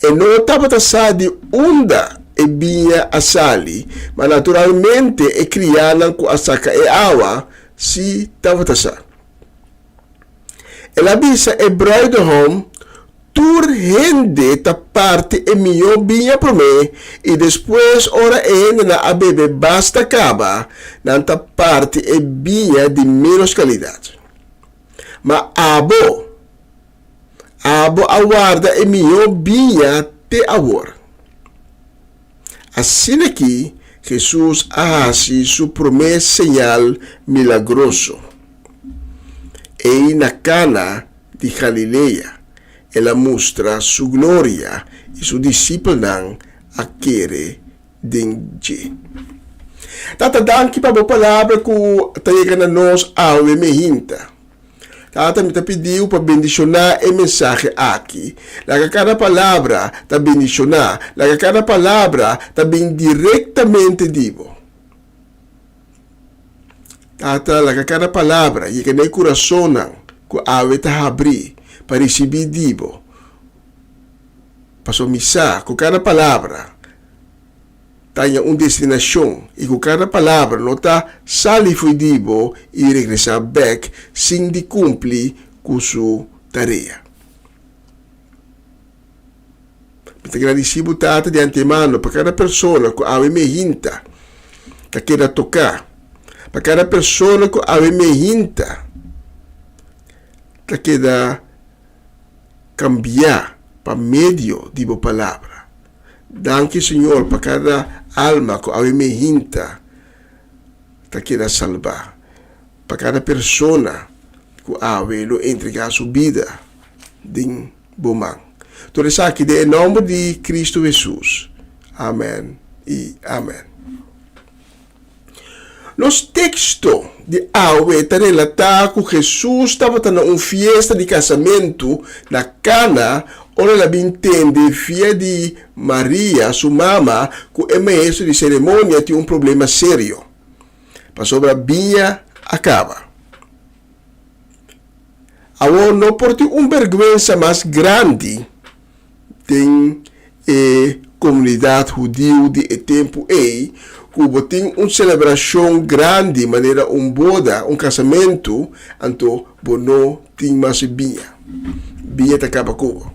E no tabata sa di unda e biña a sali, ma naturalmente e kriánan ku a saka e awa sí tabata sa. El a bisa e bruidehom, Tur hende ta parti e mihó biña promé, i despues ora e hendenan a bebe basta kaba, nan ta parti e biña di ménos kalidat. Ma abo, abo a warda e mihó biña te awor. Asina ki Hesus a hasi su promé señal milagroso. Ei na Kana di Galilea, el a mustra su gloria i su disipelnan a kere den dje. Tata, danki pa bo palabra ku ta yega na nos awe mehinta. Tata, mi ta pidiu pa bendishoná e mensahe aki. Laga kada palabra ta bendishoná. Laga kada palabra ta bin direktamente di bo. Tata, laga kada palabra yega na e kurasonnan ku awe ta habrí pa risibí di bo. Pasobra mi sa ku kada palabra ta haña un destinashon i ku kada palabra no ta sali fo'i di bo i regresá bèk sin di kumpli ku su tarea. Mi ta gradisí bo Tata di antemano pa kada persona ku awe mi hinta ta keda toká, pa kada persona ku awe mi hinta ta keda kambiá pa medio di bo palabra. Danki Señor pa kada alma ku awe mi hinta ta keda salbá, pa kada persona ku awe lo entregá su bida den bo man. Tur esaki den e nomber di Cristo Hesus. Amen i amen. Nos teksto di awe ta relatá ku Hesus tabata na un fiesta di kasamentu na Kana ora el a bin tende via di Maria, su mama, ku e maestro di seremonia tin un problema serio, pasobra biña a kaba. Awor no por tin un bèrgwensa mas grandi den e komunidat hudiu di e tempu ei ku bo tin un selebrashon grandi manera un boda, un kasamentu, anto bo no tin mas e biña. Biña ta kaba ku bo.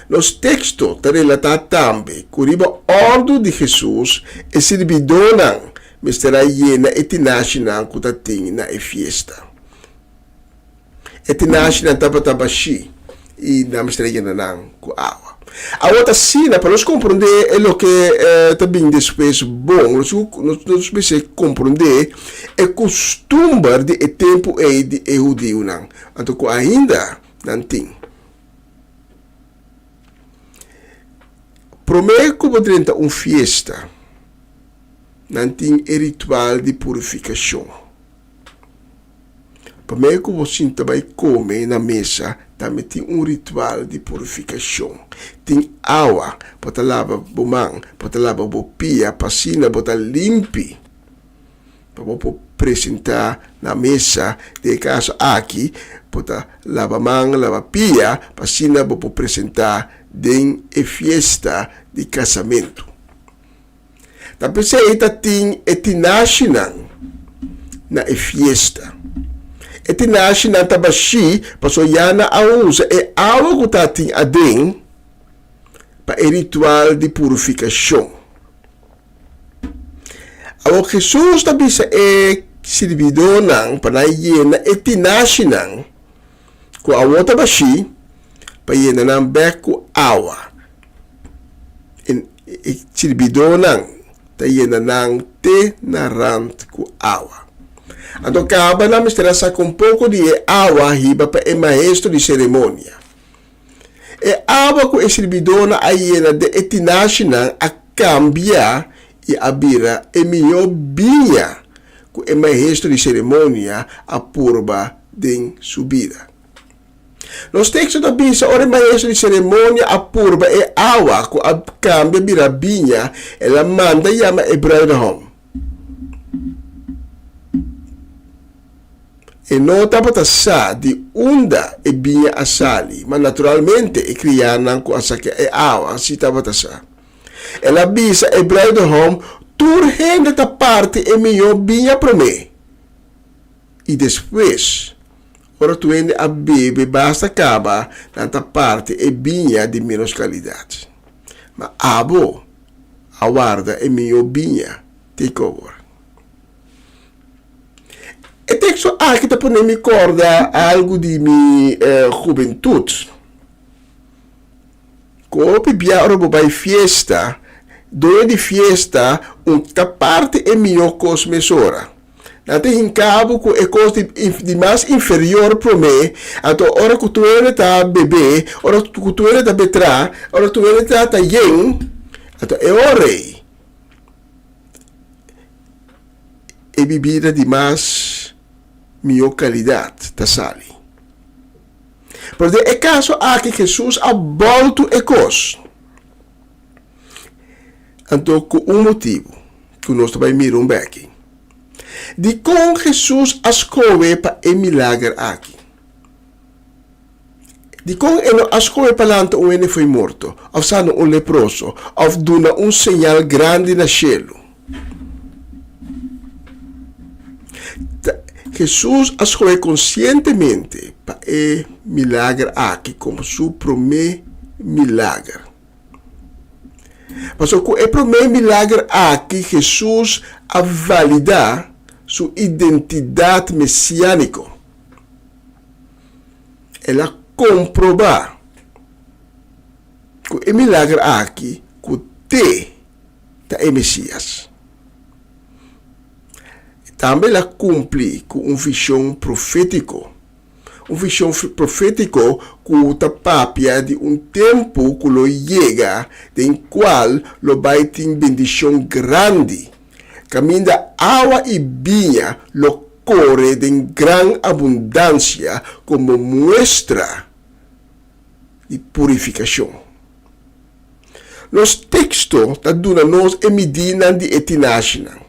Nos teksto ta relatá tambe ku riba òrdu di Hesus e sirbidónan Mester a yena e tinashinan ku ta tin na e fiesta. E tinashinan tabata bashí i nan mester a yena nan ku awa. Awor ta asina, pa nos komprondé e loke ta bin despues bon, nos mester komprondé e kustumber di e tempu ei di e hudiunan, anto ku ainda nan tin. Promé ku bo drenta un fiesta, Nan tin e ritual di purifikashon. Promé ku bo sinta bai kome na mesa, tambe tin un ritual di purifikashon. Tin awa, bo ta laba bo man, bo ta laba bo pia pa asina bo ta limpi pa bo por presentá na mesa. Den e kaso aki, bo ta laba man, laba pia pa asina bo por presentá den e fiesta di kasamentu. Ta p'esei ta tin e tinashinan na e fiesta. E tinashinan ta bashí pasobra ya nan a usa e awa ku ta tin aden pa e ritual di purifikashon. Awor Hesus ta bisa e sirbidónan pa nan yena e tinashinan ku awor ta bashí pa yena nan bèk ku awa. E sirbidónan ta yena nan te na rant ku awa. Anto kaba nan mester a saka un poko di e awa hiba pa e maestro di seremonia. E awa ku e sirbidónan a yena den e tinashinan a kambia i a bira e mihó biña ku e maestro di seremonia a purba den su bida. Nos teksto ta bisa ora e maestro di seremonia a purba e awa ku a kambia bira biña, el a manda yama e bruidehom. E no tabata sa di unda e biña a sali, ma naturalmente e krianan ku a sakia e awa si tabata sa. El a bisa e bruidehom, Tur hende ta parti e mihó biña promé. I despues, ora tur hende a bebe basta kaba, nan ta parti e biña di ménos kalidat. Ma abo a warda e mihó biña te kobor. E teksto aki ta pone mi kòrda algu di mi hubentut. Ku hopi bia ora bo bai fiesta, doño di fiesta un ta parti e mihó kos mesora. Nan ta hinka bo ku e kos di di mas inferior promé, anto ora ku tur hende ta bebe, ora ku tur hende ta betrá, ora tur hende ta ta yen, anto e ora ei. e bibida di mas mihó kalidat ta sali. Pero den e kaso aki Hesus a bòltu e kos. Anto ku un motibu ku nos ta bai mira un bèki. Dikon Hesus a skohe pa e milager aki? Dikon e no a skohe pa lanta un hende fo'i morto, òf sana un leproso, òf duna un señal grandi na shelu? Ta Hesus a skohe konsientemente pa e milager aki komo su promé milager. Pasobra ku e promé milager aki Hesus a validá su identidat mesiániko. El a komprobá ku e milager aki ku t'e ta e Mesías. Tambe el a kumpli ku un vishon profétiko, un vishon profétiko ku ta papia di un tempu ku lo yega den kual lo bai tin bendishon grandi, kaminda awa i biña lo kore den gran abundansia komo muestra di purifikashon. Nos teksto ta duna nos e midínan di e tinashinan,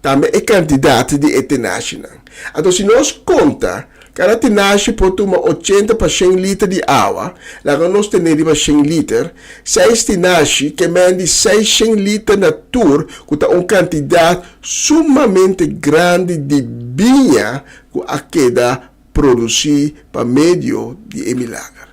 tambe e kantidat di e tinashinan. Anto si nos konta, kada tinashi por tuma ochenta pa shen liter di awa, laga nos tene riba shen liter, seis tinashi ke men di seisshen liter na tur ku ta un kantidat sumamente grandi di biña ku a keda produsí pa medio di e milager.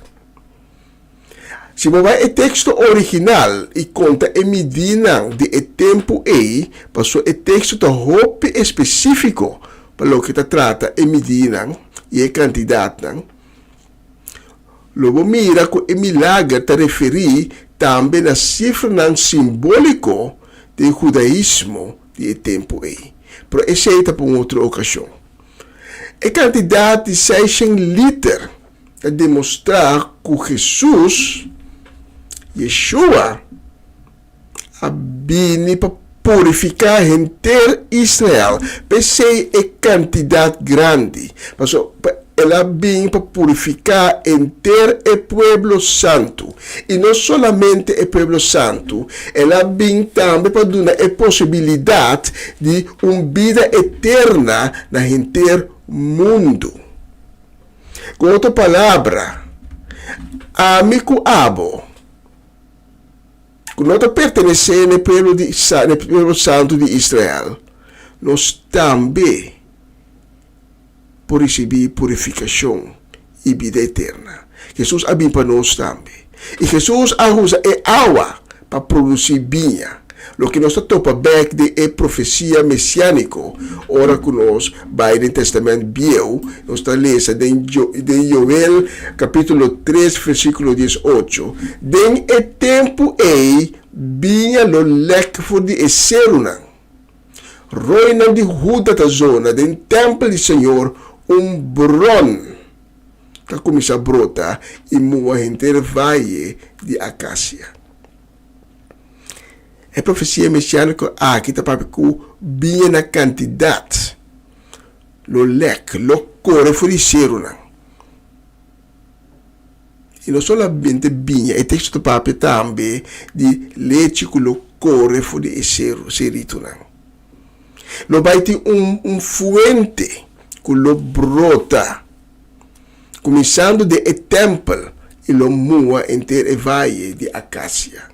Si bo bai e teksto original i konta e midínan di e tempu ei, pasobra e teksto ta hopi espesífiko pa loke ta trata e midínan i e kantidatnan, lo bo mira ku e milager ta referí tambe na sifranan simbóliko den hudaismo di e tempu ei. Pero esei ta pa un otro okashon. E kantidat di seishen liter ta demostrá ku Hesus, Yeshua, a bini pa purifiká henter Israel. P'esei e kantidat grandi, pasobra el a bini pa purifiká henter e pueblo santu. I no solamente e pueblo santu, el a bini tambe pa duna e posibilidat di un bida eterna na henter mundu. Ku otro palabra, ami ku abo, ku no ta pertenesé n'e pueblo di n'e pueblo santu di Israel, nos tambe por risibí purifikashon i bida eterna. Hesus a bin pa nos tambe. I Hesus a usa e awa pa produsí biña, loke nos ta topa bèk den e profesia mesiániko ora ku nos bai den Tèstamènt Bieu, nos ta lesa den den Joel kapítulo tres versíkulo diesocho, Den e tempu ei biña lo lèk for di e serunan, roinan di Huda ta zona den tèmpel di Señor un bron. ta kuminsá brota i muha henter vaye di Akasia. E profesia mesiániko aki ta papia ku biña na kantidat lo lèk, lo kore for di serunan. I no solamente biña, e teksto ta papia tambe di lechi ku lo kore for di e seru, seritunan. Lo bai tin un un fuente ku lo brota, kuminsando den e tèmpel i lo muha henter e vaye di Akasia.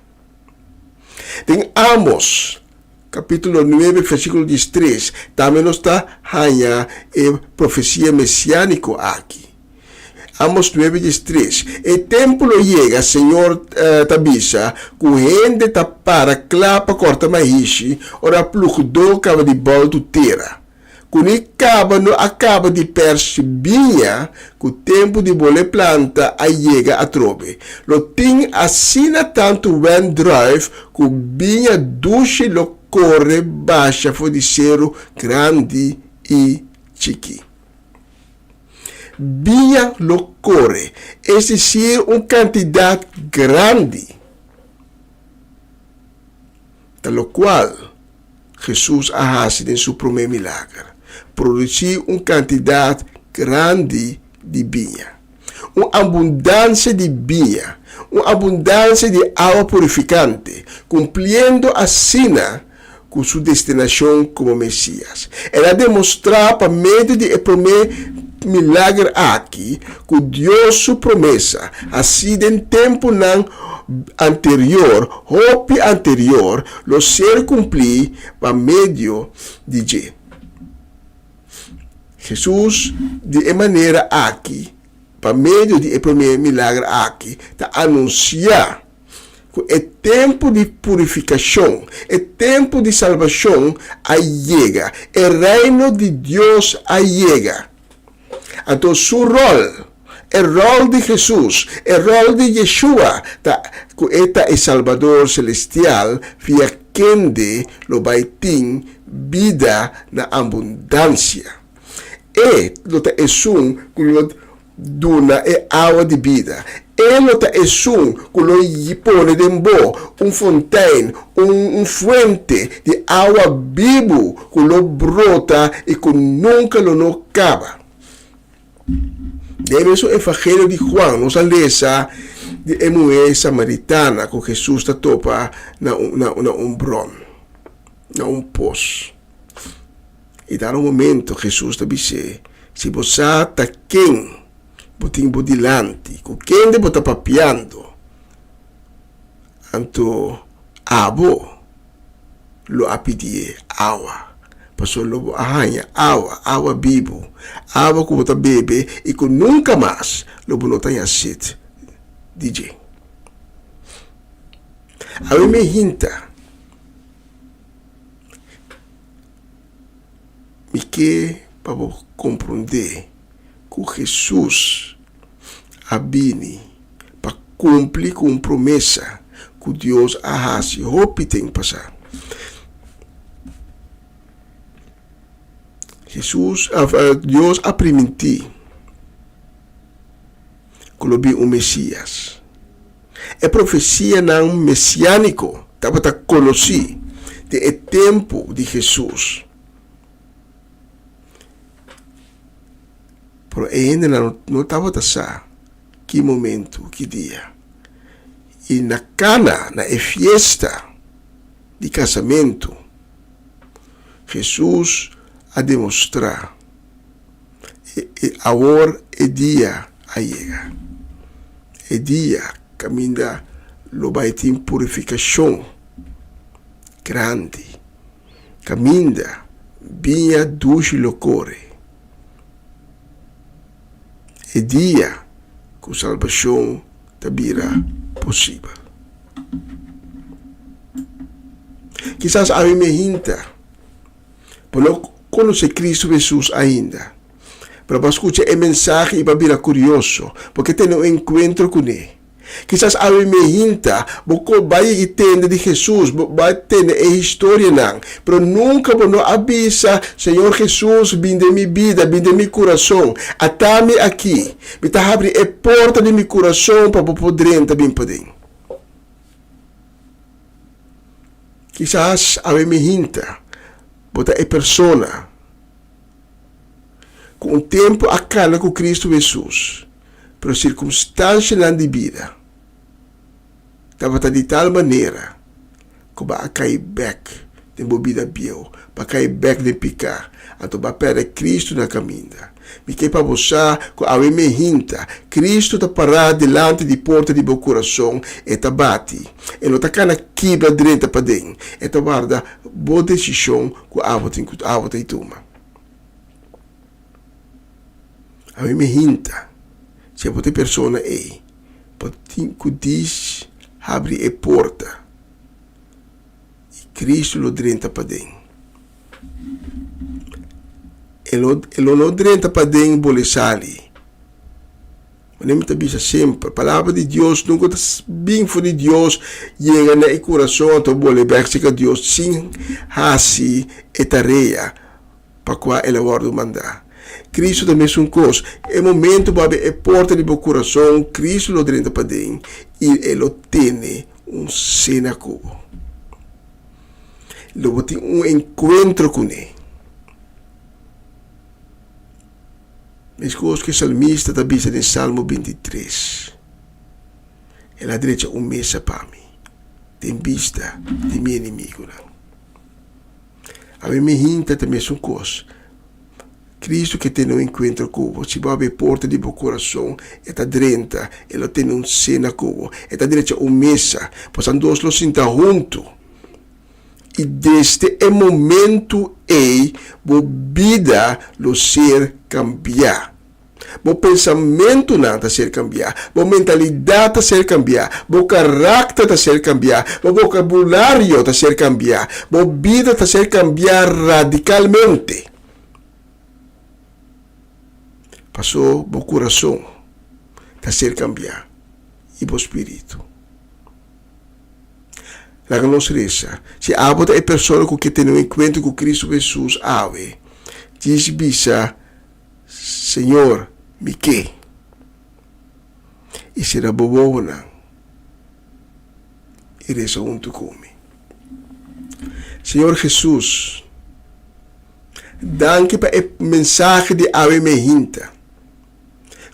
Den Amos, kapítulo nuebe, versíkulo diestres, tambe nos ta haña e profesia mesiániko aki. Amos nuebe diestres, E tempu lo yega, Señor ta bisa, ku hende ta para kla pa kòrta maishi ora plugdó kaba di bòltu tera, ku ni kaba no a kaba di pèrs biña, ku tempu di bole planta a yega atrobe. Lo tin asina tantu wendrùif ku biña dushi lo kore basha for di seru grandi i chikí. Biña lo kore, es desir un kantidat grandi, ta lokual. Hesus a hasi den su promé milager, produsí un kantidat grandi di biña. Un abundansia di biña, un abundansia di awa purifikante, kumpliendo asina ku su destinashon komo Mesias. El a demostrá pa medio di e promé milager aki ku Dios su promesa hasí den tempunan anterior, hopi anterior, lo ser kumplí pa medio di dje. Hesus di e manera aki, pa medio di e promé milager aki, ta anunsiá ku e tempu di purifikashon, e tempu di salbashon a yega, e Reino di Dios a yega. Anto su ròl, e ròl di Hesus, e ròl di Yeshua ta ku e ta e Salbador selestial via kende lo bai tin bida na abundansia. E lo ta esun ku lo duna e awa di bida. E lo ta esun ku lo pone den bo un fontein, un fuente di awa bibu ku lo brota i ku nunka lo no kaba. Den e mesun Evangelio di Juan nos a lesa di e muhé samaritana ku Hesus ta topa na un bron, na un pos. I dado momento Hesus ta bis'é, Si bo sa ta ken bo tin bo dilanti, ku kende bo ta papiando, anto abo lo a pidié awa, pasobra lo bo a haña awa, awa bibu, awa ku bo ta bebe i ku nunka mas lo bo no ta haña set di dje. Awe mi hinta. Mi ke pa bo komprondé ku Hesus a bini pa kumpli ku un promesa ku Dios a hasi hopi ten pasá. Hesus, Dios a primintí ku lo bin un Mesías. E profesianan mesiániko tabata konosí den e tempu di Hesus. Pero e hendenan no tabata sa ki momentu, ki dia. I na Kana, na e fiesta di kasamentu, Hesus a demostrá E awor e dia a yega, e dia kaminda lo bai tin purifikashon grandi, kaminda biña dushi lo kore, e dia ku salbashon ta bira posibel. Kisas awe mi a hinta. Bo no konosé Kristu Hesus ainda, pero bo a skucha e mensahe i bo a bira kurioso. Bo ke tene un enkuentro kuné. Kisas awe meinta bo ko bai i tende di Hesus, bo bai tende e historianan, pero nunka bo no a bisa, Señor Hesus, bin den mi bida, bin den mi kurason. Ata mi aki. Mi ta habri e porta di mi kurason pa bo por drenta bin paden. Kisas awe mi hinta bo ta e persona ku un tempu a kana ku Kristu Hesus, pero sirkumstanshanan di bida tabata di tal manera ku bo a kai bèk den bo bida bieu, bo a kai bèk den piká, anto bo a pèrdè Kristu na kaminda. Mi ke pa bo sa ku awe mi hinta, Kristu ta pará dilanti di porta di bo kurason, e ta bati. E no ta kana kibra drenta paden, e ta warda bo desishon ku abo tin ku abo ta tuma. Awe mi hinta, si abo ta e persona ei, bo tin ku dis habri e porta i Kristu lo drenta paden. E lo, e lo no drenta paden bole sali. Manera mi ta bisa semper, palabra di Dios nunca ta bin for di Dios yega na e kurason anto bole bek serka Dios sin hasi e tarea pa kua el a wòrdu mandá. Kristu ta mesun kos. E momento bo habri e porta di bo kurason, Kristu lo drenta paden i e lo tene un sena ku bo. Lo bo tin un enkuentro kuné. Meskos ku e salmista ta bisa den Salmo bintitres, El a drecha un mesa pa mi den bista di mi enemigunan. Ami mi hinta ta mesun kos. Cristo ke tene un enkuentro ku bo. Si bo habri e porta di bo kurason, e ta drenta, e lo tene un sena ku bo. E ta drecha un mesa, bosan dos lo sinta huntu. I desde e momentu ei bo bida lo ser kambiá. Bo pensamentunan ta ser kambiá, bo mentalidat ta ser kambiá, bo karakter ta ser kambiá, bo vokabulario ta ser kambiá, bo bida ta ser kambiá radikalmente. Pasó bo kurason ta ser kambiá i bo spiritu. Laga nos resa. Si abo ta e persona ku ke tene un enkuentro ku Kristu Hesus awe, djis bisa, Señor, mi ke. I sera bo wowonan i resa huntu ku mi. Señor Jesus, danki pa e mensahe di awe mehinta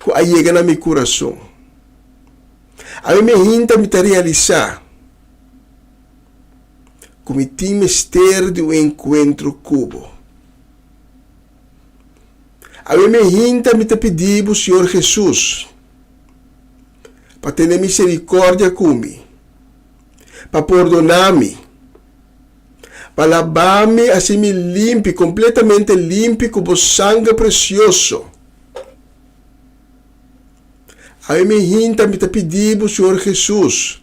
ku a yega na mi kurason. Awe mehinta mi ta realisá ku mi tin mester di un enkuentro ku bo. Awe mi hinta mi ta pidi bo, Señor Jesus, pa tene misericordia cu mi, pa pordona mi, pa laba mi haci mi limpi, completamente limpi cu bo sanger precioso. Awe mi hinta mi ta pidi bo, Señor Jesus,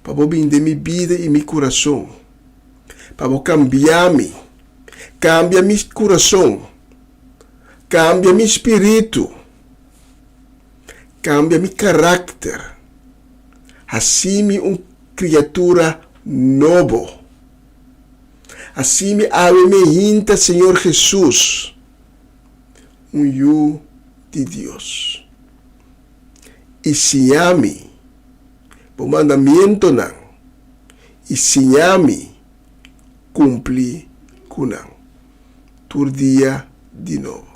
pa bo bin den mi bida y mi curason, pa bo cambia mi. Kambia mi kurason. Kambia mi spiritu. Kambia mi karakter. Hasi mi un kriatura nobo. Hasi mi awe mi hinta Señor Jesus, un yu di Dios. I siña mi bo mandamientonan i siña mi kumpli ku nan tur dia di nobo.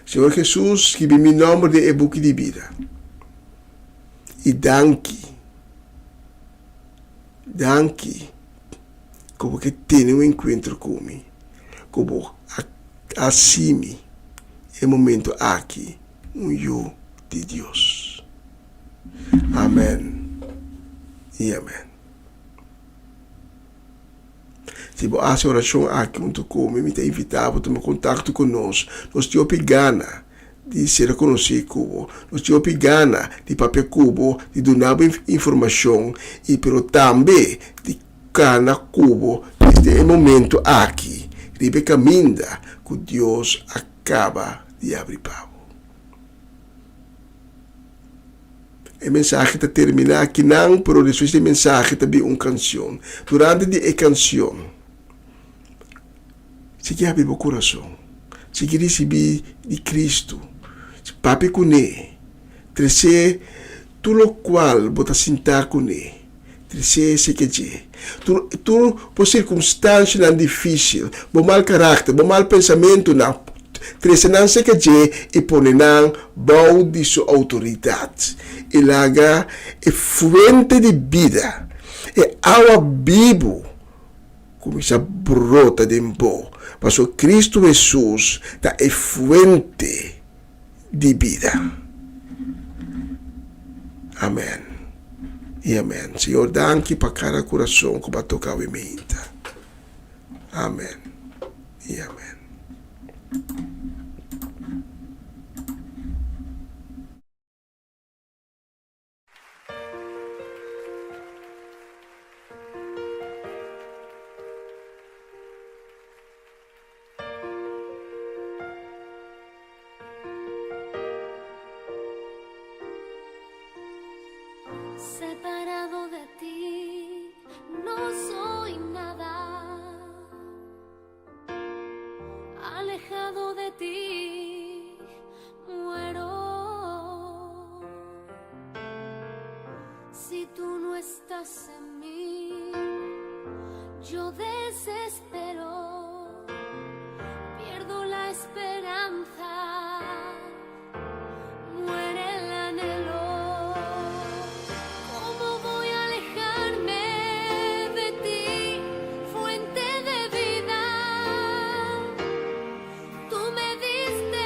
Señor Jesus, skibi mi nomber den e buki di bida. I danki, danki ku bo ke tene un enkuentro ku mi, ku bo a hasi mi e momento aki un yu di Dios. Amen i amen. Si bo hasi orashon aki huntu ku mi, mi ta invitá bo tuma kontakto ku nos. Nos tin hopi gana di ser konosí ku bo. Nos tin hopi gana di papia ku bo, di duna bo informashon i pero tambe di kana ku bo desde e momento aki riba e kaminda ku Dios a kaba di abri pa bo. E mensahe ta terminá akinan, pero despues di e mensahe ta bin un kansion. Durante di e kansion, sigui habri bo kurason, sigui risibí di Kristu, papia kuné, tresé tur lokual bo ta sintá kuné, tresé esei ke dje. Tur tur bo sirkunstanshanan difísil, bo mal karakter, bo mal pensamentunan, Trese nan serka dje i pone nan bou di su outoridat, i laga e fuente di bida, e awa bibu, kuminsá brota den bo, pasobra Kristu Hesus ta e fuente di bida. Amèn i amèn. Señor, danki pa kada kurason ku bo a toka awe meinta. Amèn i amèn. Separado de ti no soy nada Alejado de ti muero Si tú no estás en mí. Yo desespero, pierdo la esperanza, muere el anhelo. ¿Cómo voy a alejarme de ti, fuente de vida? Tú me diste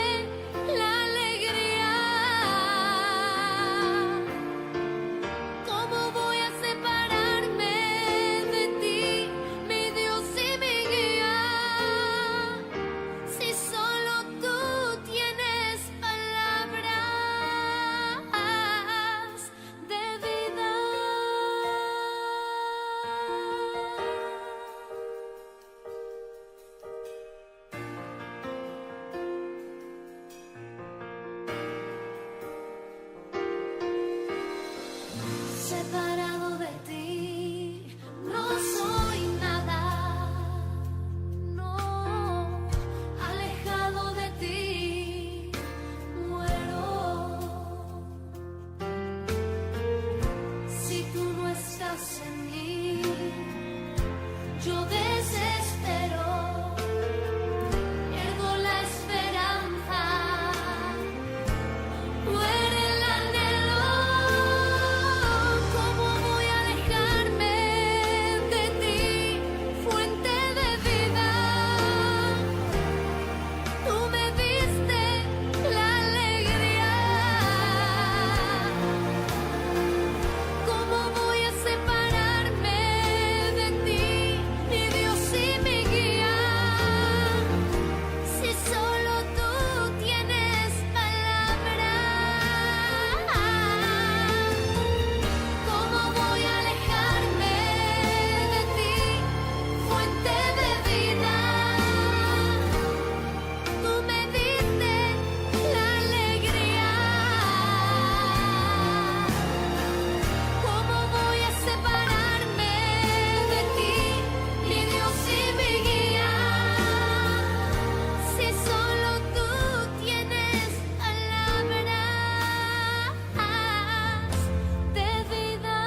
la alegría. ¿Cómo voy a separarme de ti, mi Dios y mi guía? Si solo tú tienes palabras de vida. Separado de ti, no soy nada. No, alejado de ti, muero. Si tú no estás en mí, yo desespero, pierdo la esperanza. Muere el anhelo, ¿cómo voy a alejarme de ti, fuente de vida? Tú me diste la alegría. ¿Cómo voy a separarme de ti, mi Dios y mi guía? Si solo tú tienes palabras, ¿cómo voy a alejarme de ti, fuente de vida? Tú me diste la alegría. ¿Cómo voy a separarme de ti, mi Dios y mi guía? Si solo tú tienes palabras de vida.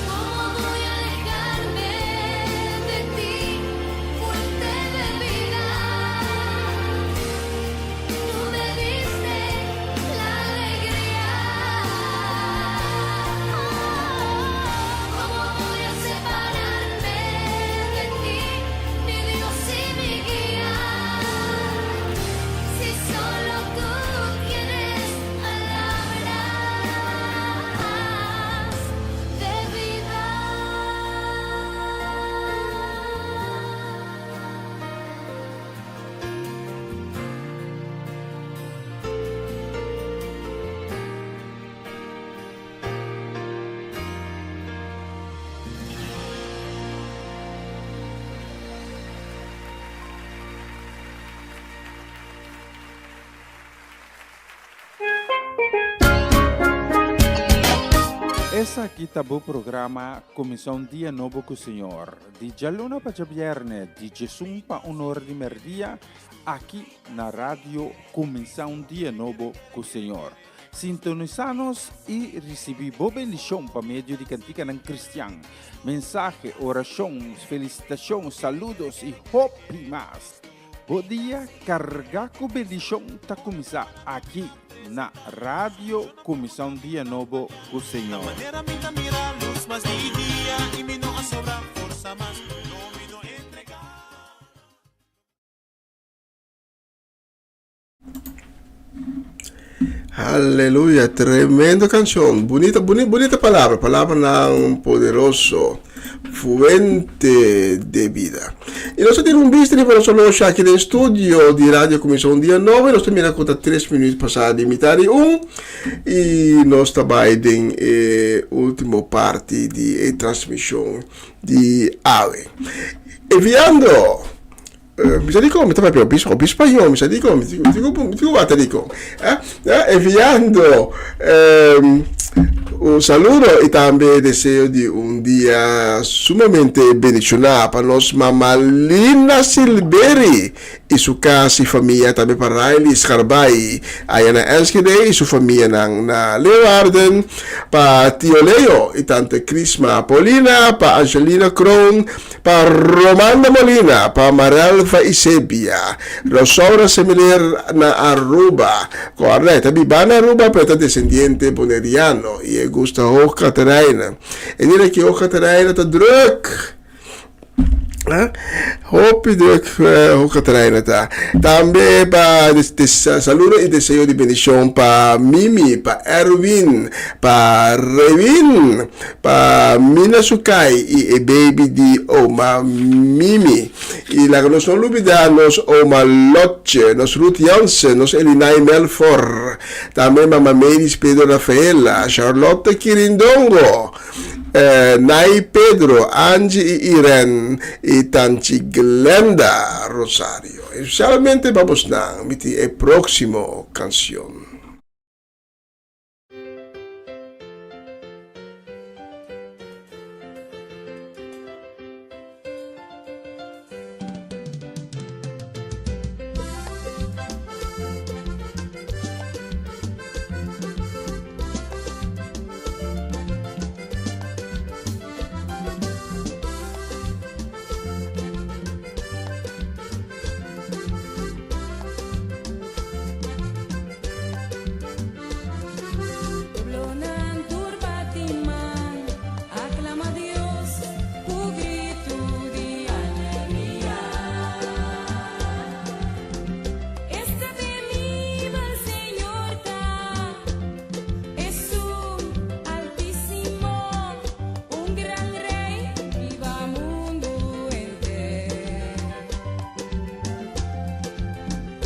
¿Cómo voy a alejarme de ti, fuente de vida? Tú me diste la alegría. ¿Cómo voy a separarme de ti, mi Dios y mi guía? Si solo tú tienes palabras de vida. Esaki ta bo programa Kuminsá un Dia Nobo ku Señor, di djaluna pa djabièrnè di djesun pa un ora di mèrdia, aki na Radio Kuminsá un Dia Nobo ku Señor. Sintonisá nos i risibí bo bendishon pa medio di kantikanan kristian, mensahe, orashon, felisitashon, saludos i hopi mas. Bo dia kargá ku bendishon ta kuminsá aki na Radio Kuminsá un Dia Nobo ku Señor. Aleluya, tremendo canción. Bonita, bonita, bonita palabra. Palabranan poderoso. Fuente de vida. Y nos tin un bista riba nos horloge aki den studio di Radio Cuminsa un Dia Nobo. Y nos ta mira cu ta tres minuut pasa di mitad di un. Y nos ta bay den e ultimo parti di e transmision di awe. Enviando. Mi sa dikon, mi ta papia hopi, hopi spañó, mi sa dikon, mi tin ku, mi tin ku wak ta dikon. Enviando un saludo y tambe deseo di un dia sumamente bendishoná pa nos mama Lina Silberi y su kas y famia, tambe pa Riley Scharbay aya na Enschede y su famianan na Leeuwarden, pa Tio Leo y tante Crisma Paulina, pa Angelina Kroon, Pa Romanda Molina, pa Marelva Isebia, Rosaura Semiler na Aruba. Corda, e ta biba na Aruba pero e ta desendiente Boneriano y e gusta Hoog Catharijne. E dia aki Hoog Catharijne ta druk. Hopi druk Hoog Catharijne ta. Tambe pa saludo y deseo di bendicion pa Mimi, pa Erwin, pa Rewin. Pa Mina su kai i e baby di oma Mimi. I laga nos no lubida nos oma Lotje, nos Ruth Jansen, nos Elinay Melfor, tambe mama Mavis Pedro Rafaela, Charlotte Kirindongo, Nay Pedro, Angie i Irene i tanchi Glenda Rosario. Especialmente pa bosnan mi tin e proximo cancion. Pueblonan tur bati man, aclama Dios cu gritu di alegria. Esta temibel Señor ta, Esun Altisimo, un gran Rey riba mundu enter.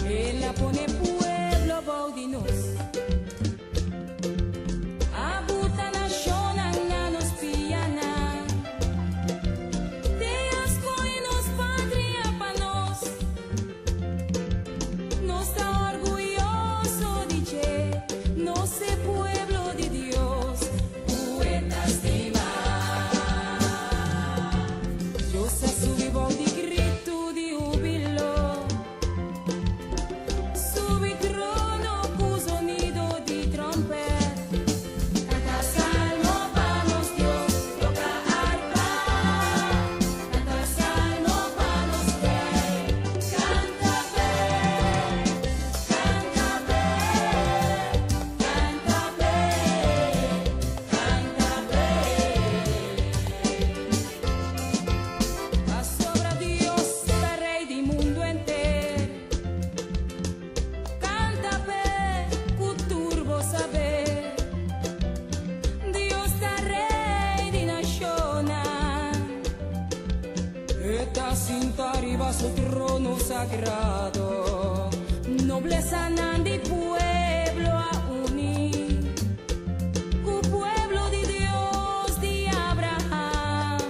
El a pone pueblo bou di nos. A buta nashonnan na nos pianan. Te a skohe nos patria pa nos. Nos ta orguyoso di dje, nos e pueblo di Dios ku e ta stima. Dios a subi bou di gritu di hubilo. Subi trono ku zonido di trompet. Kanta salmo pa nos Dios, toka arpa. Kanta salmo pa nos Rei. Kanta p'e, kanta p'e, kanta p'e, kanta p'e. Pasobra Dios ta Rei di mundu enter. Kanta p'e ku tur bo saber. Dios ta Rei di nashonnan. E ta sinta riba su trono sagrado. Noblesanan di pueblo a uni ku pueblo di Dios di Abraham.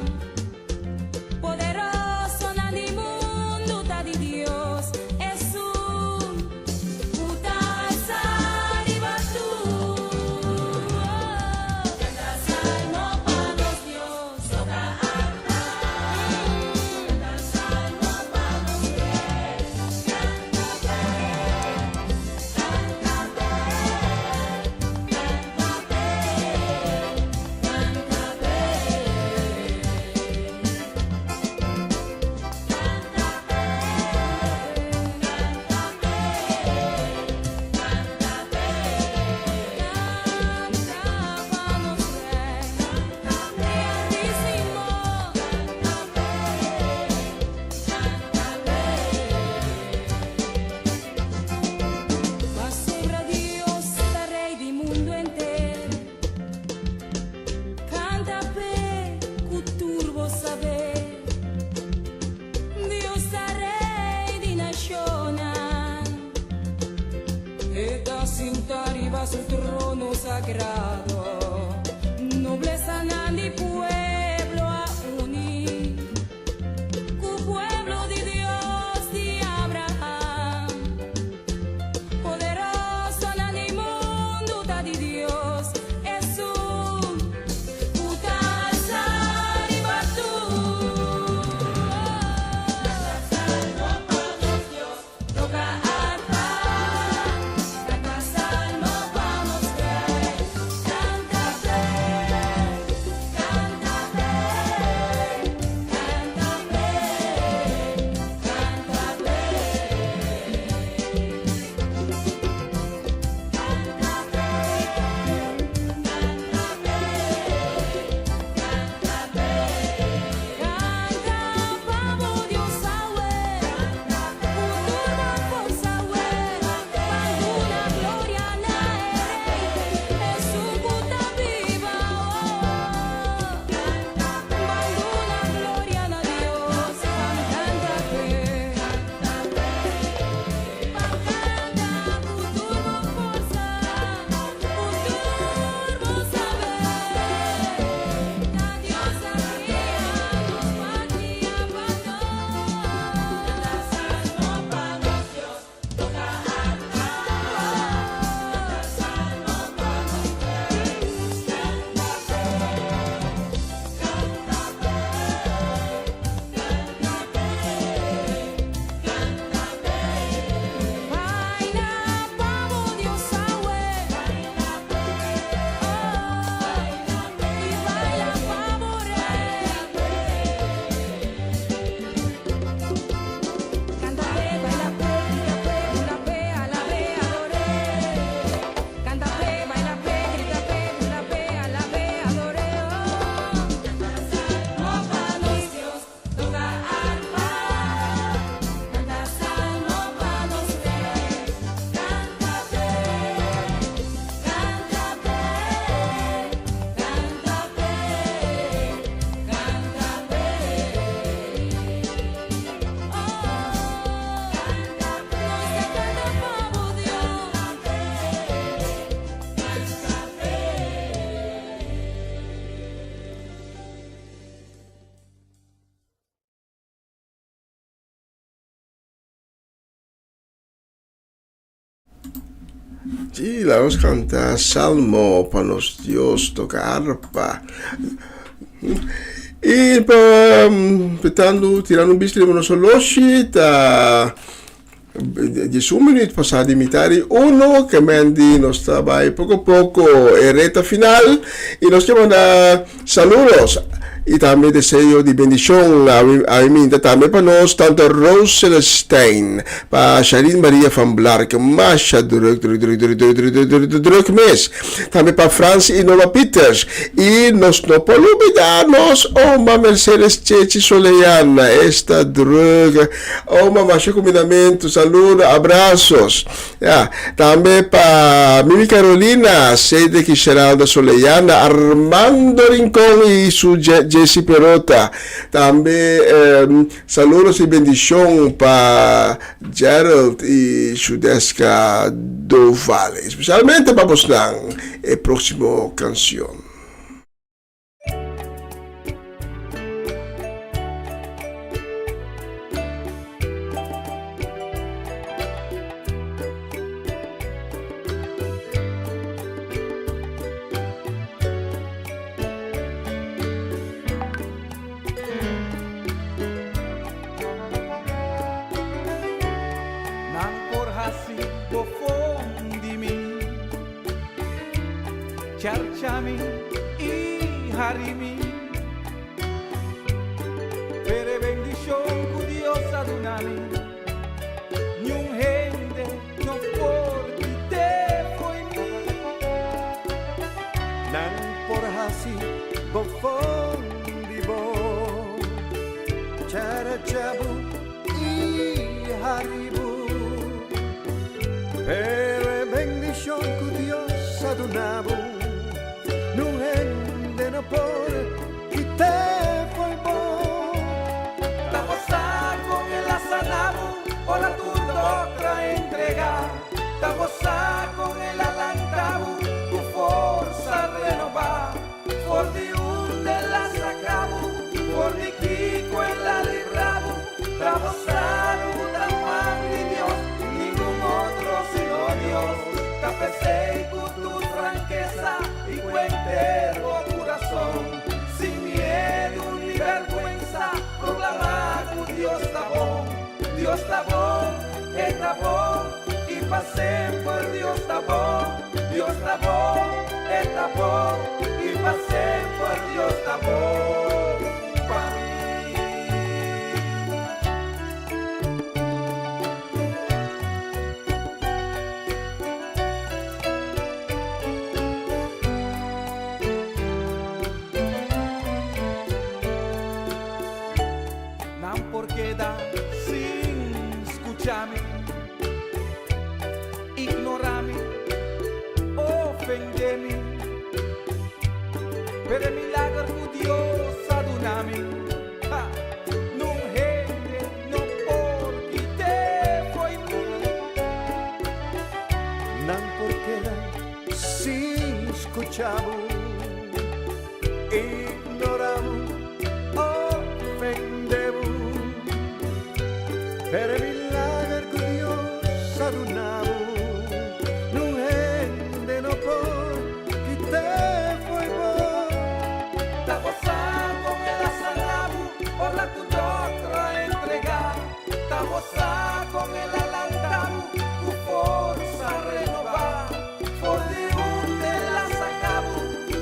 Poderosonan di mundu ta di Dios, esun ku ta alsa riba tur. Kanta salmo pa nos Dios, toka arpa. Kanta salmo pa nos Rei, kanta p'e, kanta p'e, kanta p'e, kanta p'e. Pasobra Dios ta Rei di mundu enter. Kanta p'e ku tur bo saber. Dios ta Rei di nashonnan. E ta sinta riba su trono sagrado. Noblesanan di pueblo a uni ku pueblo di Dios. Sí, laga nos kanta salmo pa nos Dios, toka arpa. I pa petando, tirando un bista riba nos oloshi, ta 11 minuut pasá di mitad di uno, ke men di nos ta bai poko poko e reta final i nos ke manda saludos i tambe deseo di bendishon awe minta tambe pa nos tanto Rose Celestijn, pa Sharine Maria van Blark, masha druk druk druk druk druk druk druk druk druk mes, tambe pa Frans i Norma Pieters i nos no por lubida nos oma Mercedes Chechi Soleana, esta druk. Oma masha kumindamentu, saludo, abrazos. Ya, tambe pa Mimi Carolina, Cedric y Sheralda Soleyana, Armando Rincon y su Jessy Perota. Tambe saludos y bendicion pa Gerald y Shudeska Dovale. Especialmente pa bosnan e proximo cancion. Nan por hasi bofon di mi. Charcha mi i hari mi. Pero e bendishon ku Dios a duna mi, niun hende no por kit'é fo'i mi. Nan por hasi bofon di bo, charcha bo i hari bo. Pero e bendishon ku Dios a duna bo, niun hende no por kit'é fo'i bo. Ta bo sa kon el a sana bo ora tur dokter a entregá. Ta bo sa kon el a lanta bo ku forsa renobá. For di unda el a saka bo, for di kiko el a libra bo. Ta bo sa ku ta man di Dios, ningun otro sino Dios. Ta p'esei ku tur frankesa i ku henter bo kurason, sin miedu ni bèrgwensa, proklamá ku Dios ta bon. Dios ta bon, e ta bon, i pa semper Dios ta bon. Dios ta bon, e ta bon, i pa semper Dios ta bon pa mi. Nan por keda sin skucha mi, ignora mi, ofende mi, pero e milager ku Dios a duna mi, ha, nun hende no por kit'é fo'i mi. Nan por keda sin skucha bo, ignora bo, ofende bo, pero e milager ku Dios a duna bo, nun hende no por kit'é fo'i bo. Ta bo sa kon el a sana bo ora ku dòkter a entregá. Ta bo sa kon el a lanta bo ku forsa renobá. For di unda el a saka bo,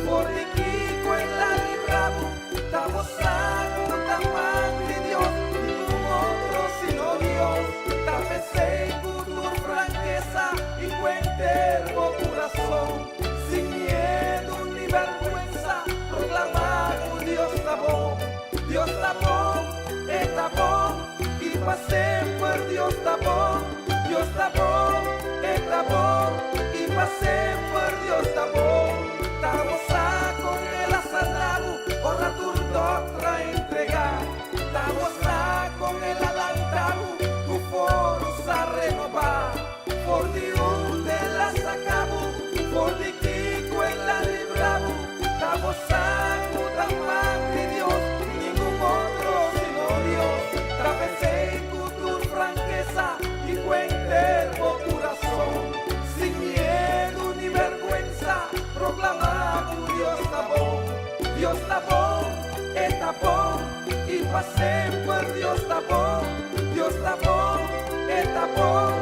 for di kiko el a libra bo. Ta bo sa ku ta man di Dios, ningun otro sino Dios. Ta p'esei ku tur frankesa i ku henter bo kurason, sin miedu ni bèrgwensa, proklamá ku Dios ta bon. Dios ta bon, e ta bon, i pa semper Dios ta bon. Dios ta bon, e ta bon, i pa semper Dios ta bon. Ta bo sa kon el a sana bo ora tur dòkter a entregá. Ta bo sa kon el a lanta bo ku forsa renobá. For di unda el a saka bo, for di kiko el a libra bo. Ta bo sa ku ta man di Dios, ningun otro sino Dios. Ta p'esei ku tur frankesa i ku henter bo kurason. bon i pa semper Dios ta bon, Dios ta bon, E ta bon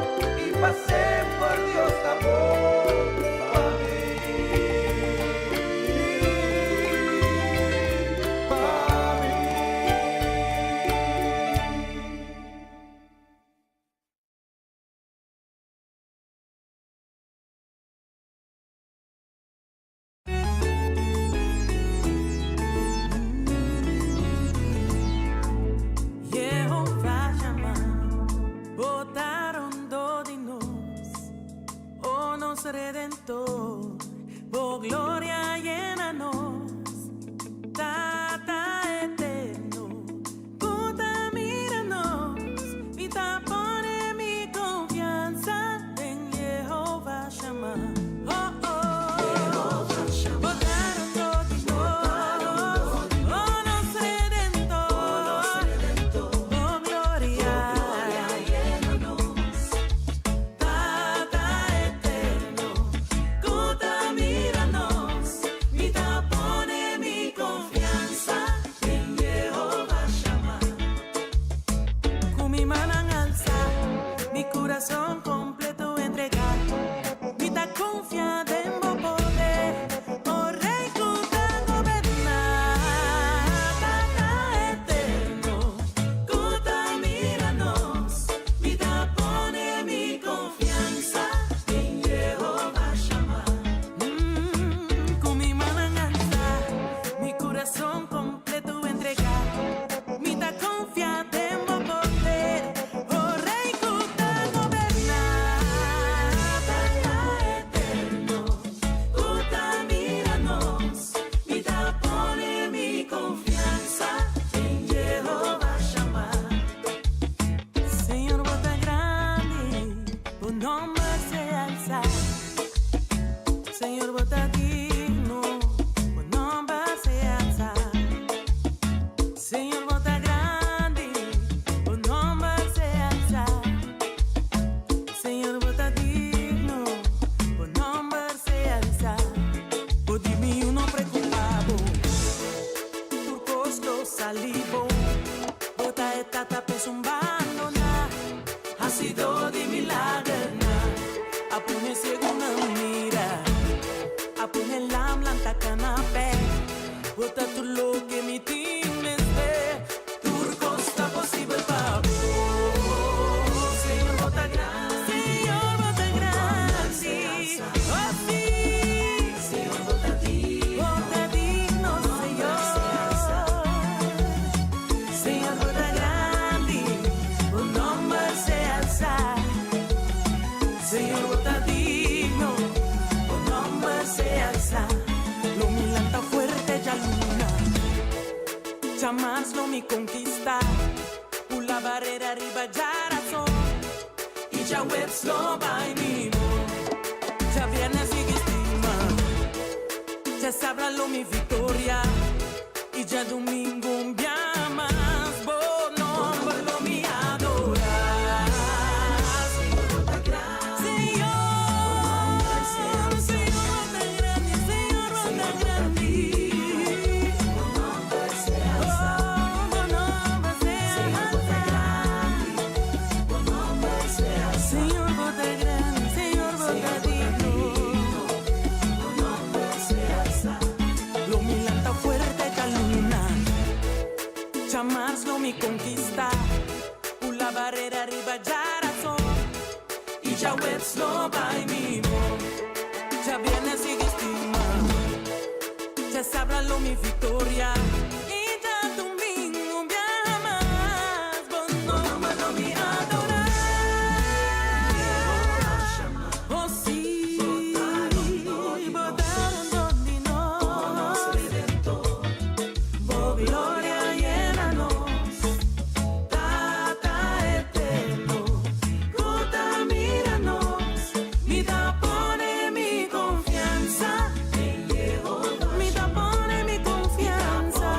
i pa semper Dios ta bon pa mi, pa mi. Jehová Shammah, bo ta rondó di nos, o nos Redentor, bo gloria yena nos. Tata eterno, ku ta mira nos, mi ta pone mi konfiansa den Jehová Shammah. Oh, oh. Bo ta rondó di nos, o nos Redentor, bo gloria yena nos. Tata eterno, ku ta mira nos, mi ta pone mi konfiansa den Jehová Shammah. Ku mi mannan alsá, mi kurason kompleto entregá. Mi ta konfia den bo poder, o Rei ku ta goberná. Tata eterno, ku ta mira nos, mi ta pone mi konfiansa den Jehová Shammah. Ku mi mannan alsá, mi kurason kompleto entregá. Mi ta konfia den bo poder, o Rei ku ta goberná. Tata eterno, ku ta mira nos, mi ta pone mi konfiansa den Jehová Shammah. Señor, bo ta grandi, bo nòmber sea alsá. Señor, bo ta digno, bo nòmber sea alsá. Señor, bo ta grandi, bo nòmber sea alsá. Señor, bo ta digno, bo nòmber sea alsá. Bo di mi no preokupá bo, tur kos lo sali bon. Bo ta e tata pa esun bandoná, hasidó di milagernan. A pone siegunan mira, a pone lam lanta kana pe. Bo ta tur loke mi tin mester, tur kos ta posibel pa bo. Señor, bo ta grandi, Señor, bo ta grandi. Oh, sí. Señor, bo ta digno, bo ta digno, Señor. Señor, bo ta grandi, bo nòmber sea alsá. Señor, bo ta digno, bo nòmber sea alsá. Lo mi lanta fuerte djaluna, djamars lo mi konkistá. Pula barera riba djárason, i djaweps lo bai mihó. Djabièrnè sigui stima, djasabra lo mi viktoria, i djadumingu un bia mas, bo nòmber lo mi adorá. Señor, bo ta grandi, Señor, Señor, bo ta grandi, Señor, bo ta grandi. Oh, bo nòmber sea alsá. Señor, bo ta grandi, Señor, bo ta digno. Lo mi lanta fuerte djaluna, djamars lo mi konkistá. Pula barera riba djárason, i djaweps lo bai mihó. Djabièrnè sigui stima, djasabra lo mi viktoria, i djadumingu un bia mas, bo nòmber lo mi adorá. Oh sí, bo ta rondó di nos, bo gloria yena nos. Tata eterno, ku ta mira nos, mi ta pone mi konfiansa den Jehová. Mi ta pone mi konfiansa.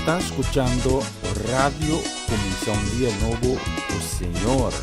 ta skuchando Radio Kuminsá un Dia Nobo ku Señor.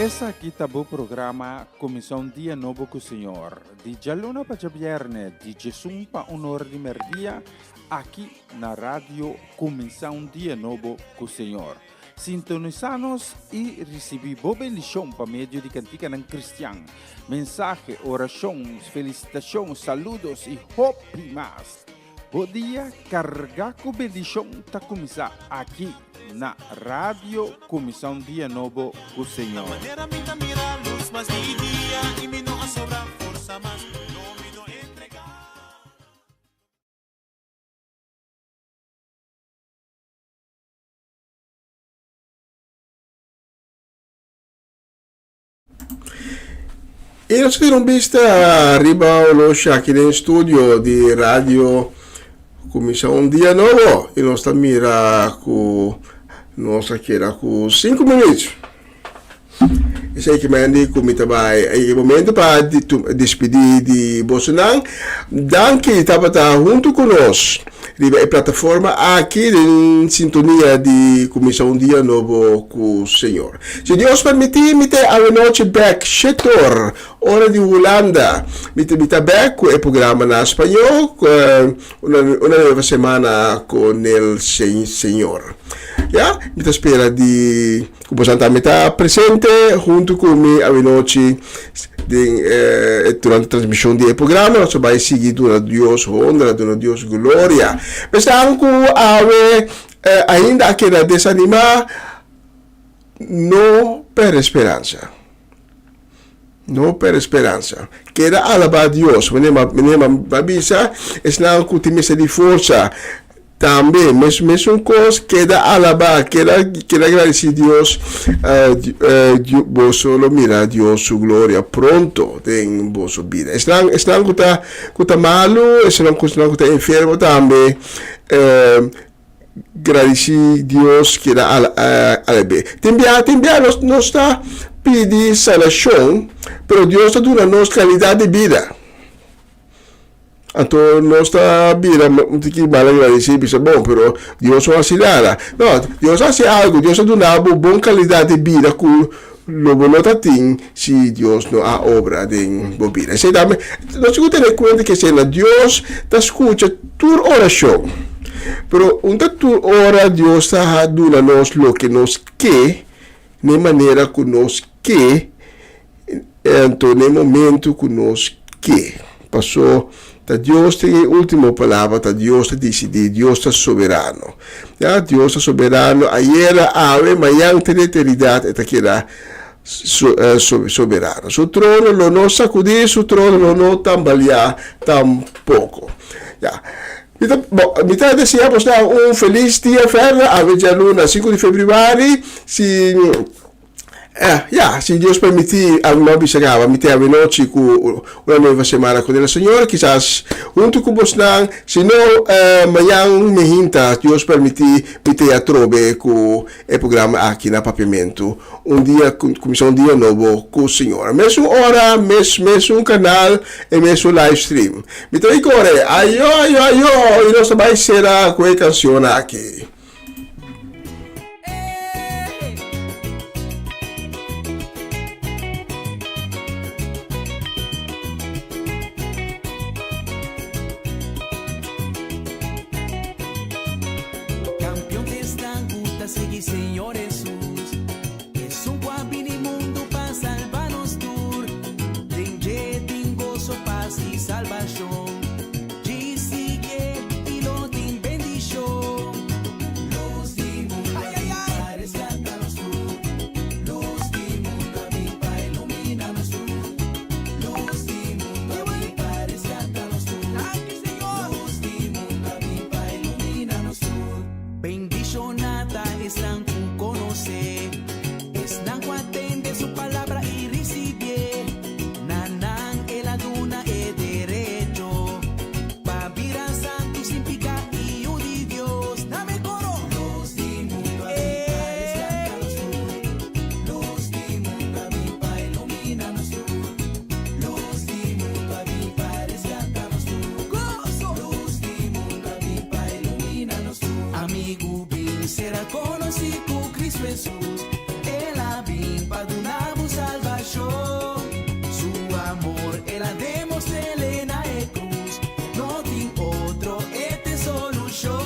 Esaki ta bo programa Kuminsá un Dia Nobo ku Señor, di djaluna pa djabièrnè, di djesun pa un or di mèrdia, aki na Radio Kuminsá un Dia Nobo ku Señor. Sintonisá nos i risibí bo bendishon pa medio di kantikanan kristian, mensahe, orashon, felisitashon, saludos i hopi mas. Bo dia kargá ku bendishon ta kuminsá aki na Radio Kuminsá un Dia Nobo ku Señor. Y nos tira un bista riba oloshi aki den studio di radio Cuminsa un dia nobo y nos ta mira cu nos a keda cu 5 minuut. Esey ki mendi cu mi ta bay e momento pa despidi di bosonan. Danki tabata hunto cu nos. Riba e plataforma aki den sintonia di Kuminsá un Dia Nobo ku Señor. Si Dios permití mi ta awenochi bèk shetor ora di Hulanda. Mi ta mi ta bèk ku e programa na spañó una una nueva semana con el Señor. Ya, mi ta spera di ku boso tambe ta presente huntu ku mi awenochi den e durante transmishon di e programa. Nos ta bai sigui duna Dios honra, duna Dios gloria. Esnan ku awe ainda a keda desanimá, no pèrdè speransa. No pèrdè speransa. Keda alabá Dios. Manera mi a bisa, esnan ku tin mester di forsa tambe, mes mesun kos, keda alabá, keda keda gradisí Dios. Boso lo mira Dios su gloria pronto den boso bida. Esnan esnan ku ta ku ta malu, esnan ku esnan ku ta enfermo tambe, Gradisí Dios keda alab'é. Tin bia, tin bia nos nos ta pidi sanashon, pero Dios ta duna nos kalidat di bida. Anto nos ta bira un tiki mal agradesí i bisa, bon, pero Dios no hasi nada. No, Dios a hasi algu, Dios a duna bo bon kalidat di bida ku lo bo no ta tin si Dios no a obra den bo bida. Esei tambe, nos tin ku tene kuenta ke esei na Dios ta skucha tur orashon. Pero un ta tur ora Dios ta duna nos loke nos ke, na e manera ku nos ke, anto na e momento ku nos ke. Paso ta Dios tin e ultimo palabra, ta Dios ta disidí, Dios ta soberano. Ya, Dios ta soberano ayera, awe, mañan te na eternidat e ta keda soberano. Su trono lo no sakudí, su trono lo no tambaleá tampoko. Ya. Mi ta, bo, mi ta deseá bosnan un felis dia verder, awe djaluna sinku di febrüari, si. Eh, ya, si Dios permití, algu no a bisa gaba, mi te awenochi ku una nueva semana con el Señor, kisas huntu ku bosnan, si no, eh, mañan mi hinta, Dios permití, mi te atrobe ku e programa aki na Papiamentu. Un dia, kuminsá un dia nobo ku Señor. Mesun ora, mes, mesun kanal, e mesun live stream. Mi ta bai kore, ayo, ayo, ayo, i nos ta bai sera ku e kanshon aki. Campeon t'esnan cu ta sigui Señor Jesus, Esun cu a bini mundu pa salba nos tur. Den dje tin goso, pas y salbacion. Dji sigue y lo tin bendicion. Luz di mundo a bin pa rescata nos tur. Luz di mundo a bin pa ilumina nos tur. Luz di mundo a bin pa rescata nos tur. Luz di mundo a bin pa ilumina nos tur. Bendiciona ta esnan cu conoce, esnan cu atende su palabra y ricibié. Na nan el a duna e derecho pa bira santu sin piká i yu di Dios. Na mi koro! Lus di mundu a bin pa reskatá nos tur. Lus di mundu a bin pa ilumina nos tur. Lus di mundu a bin pa reskatá nos tur. Goso! Lus di mundu a bin pa ilumina nos tur. Amigu bin sera konosí ku Kristu Hesus. El a bin pa duna bo salbashon. Su amor el a demostr'el na e krus. No tin otro, e t'e solushon.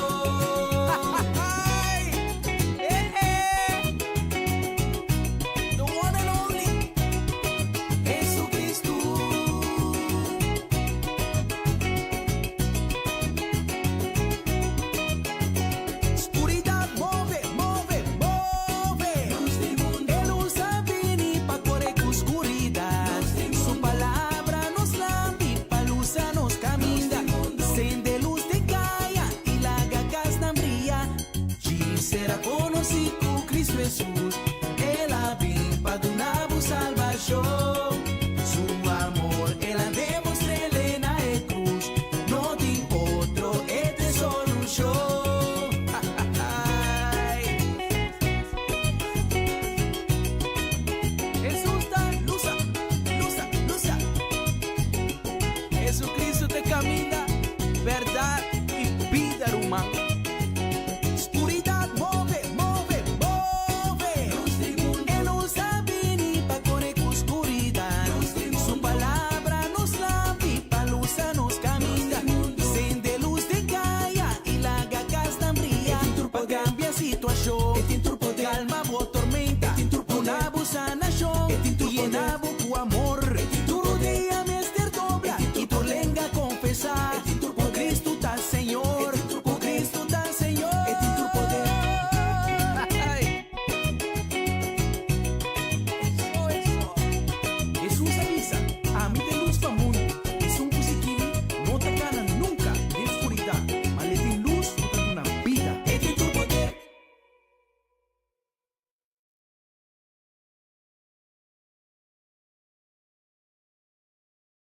The one and only Jesucristo. Skuridat move, move, move. Lus di mundu. E lus a bini pa kore ku skuridat. Lus di mundu. Su palabra nos lampi pa lusa nos kaminda. Lus di mundu. Sende lus den kaya i laga kasnan bria. Djis sera konosí ku Kristu Hesus. El a bin pa duna bo salbashon.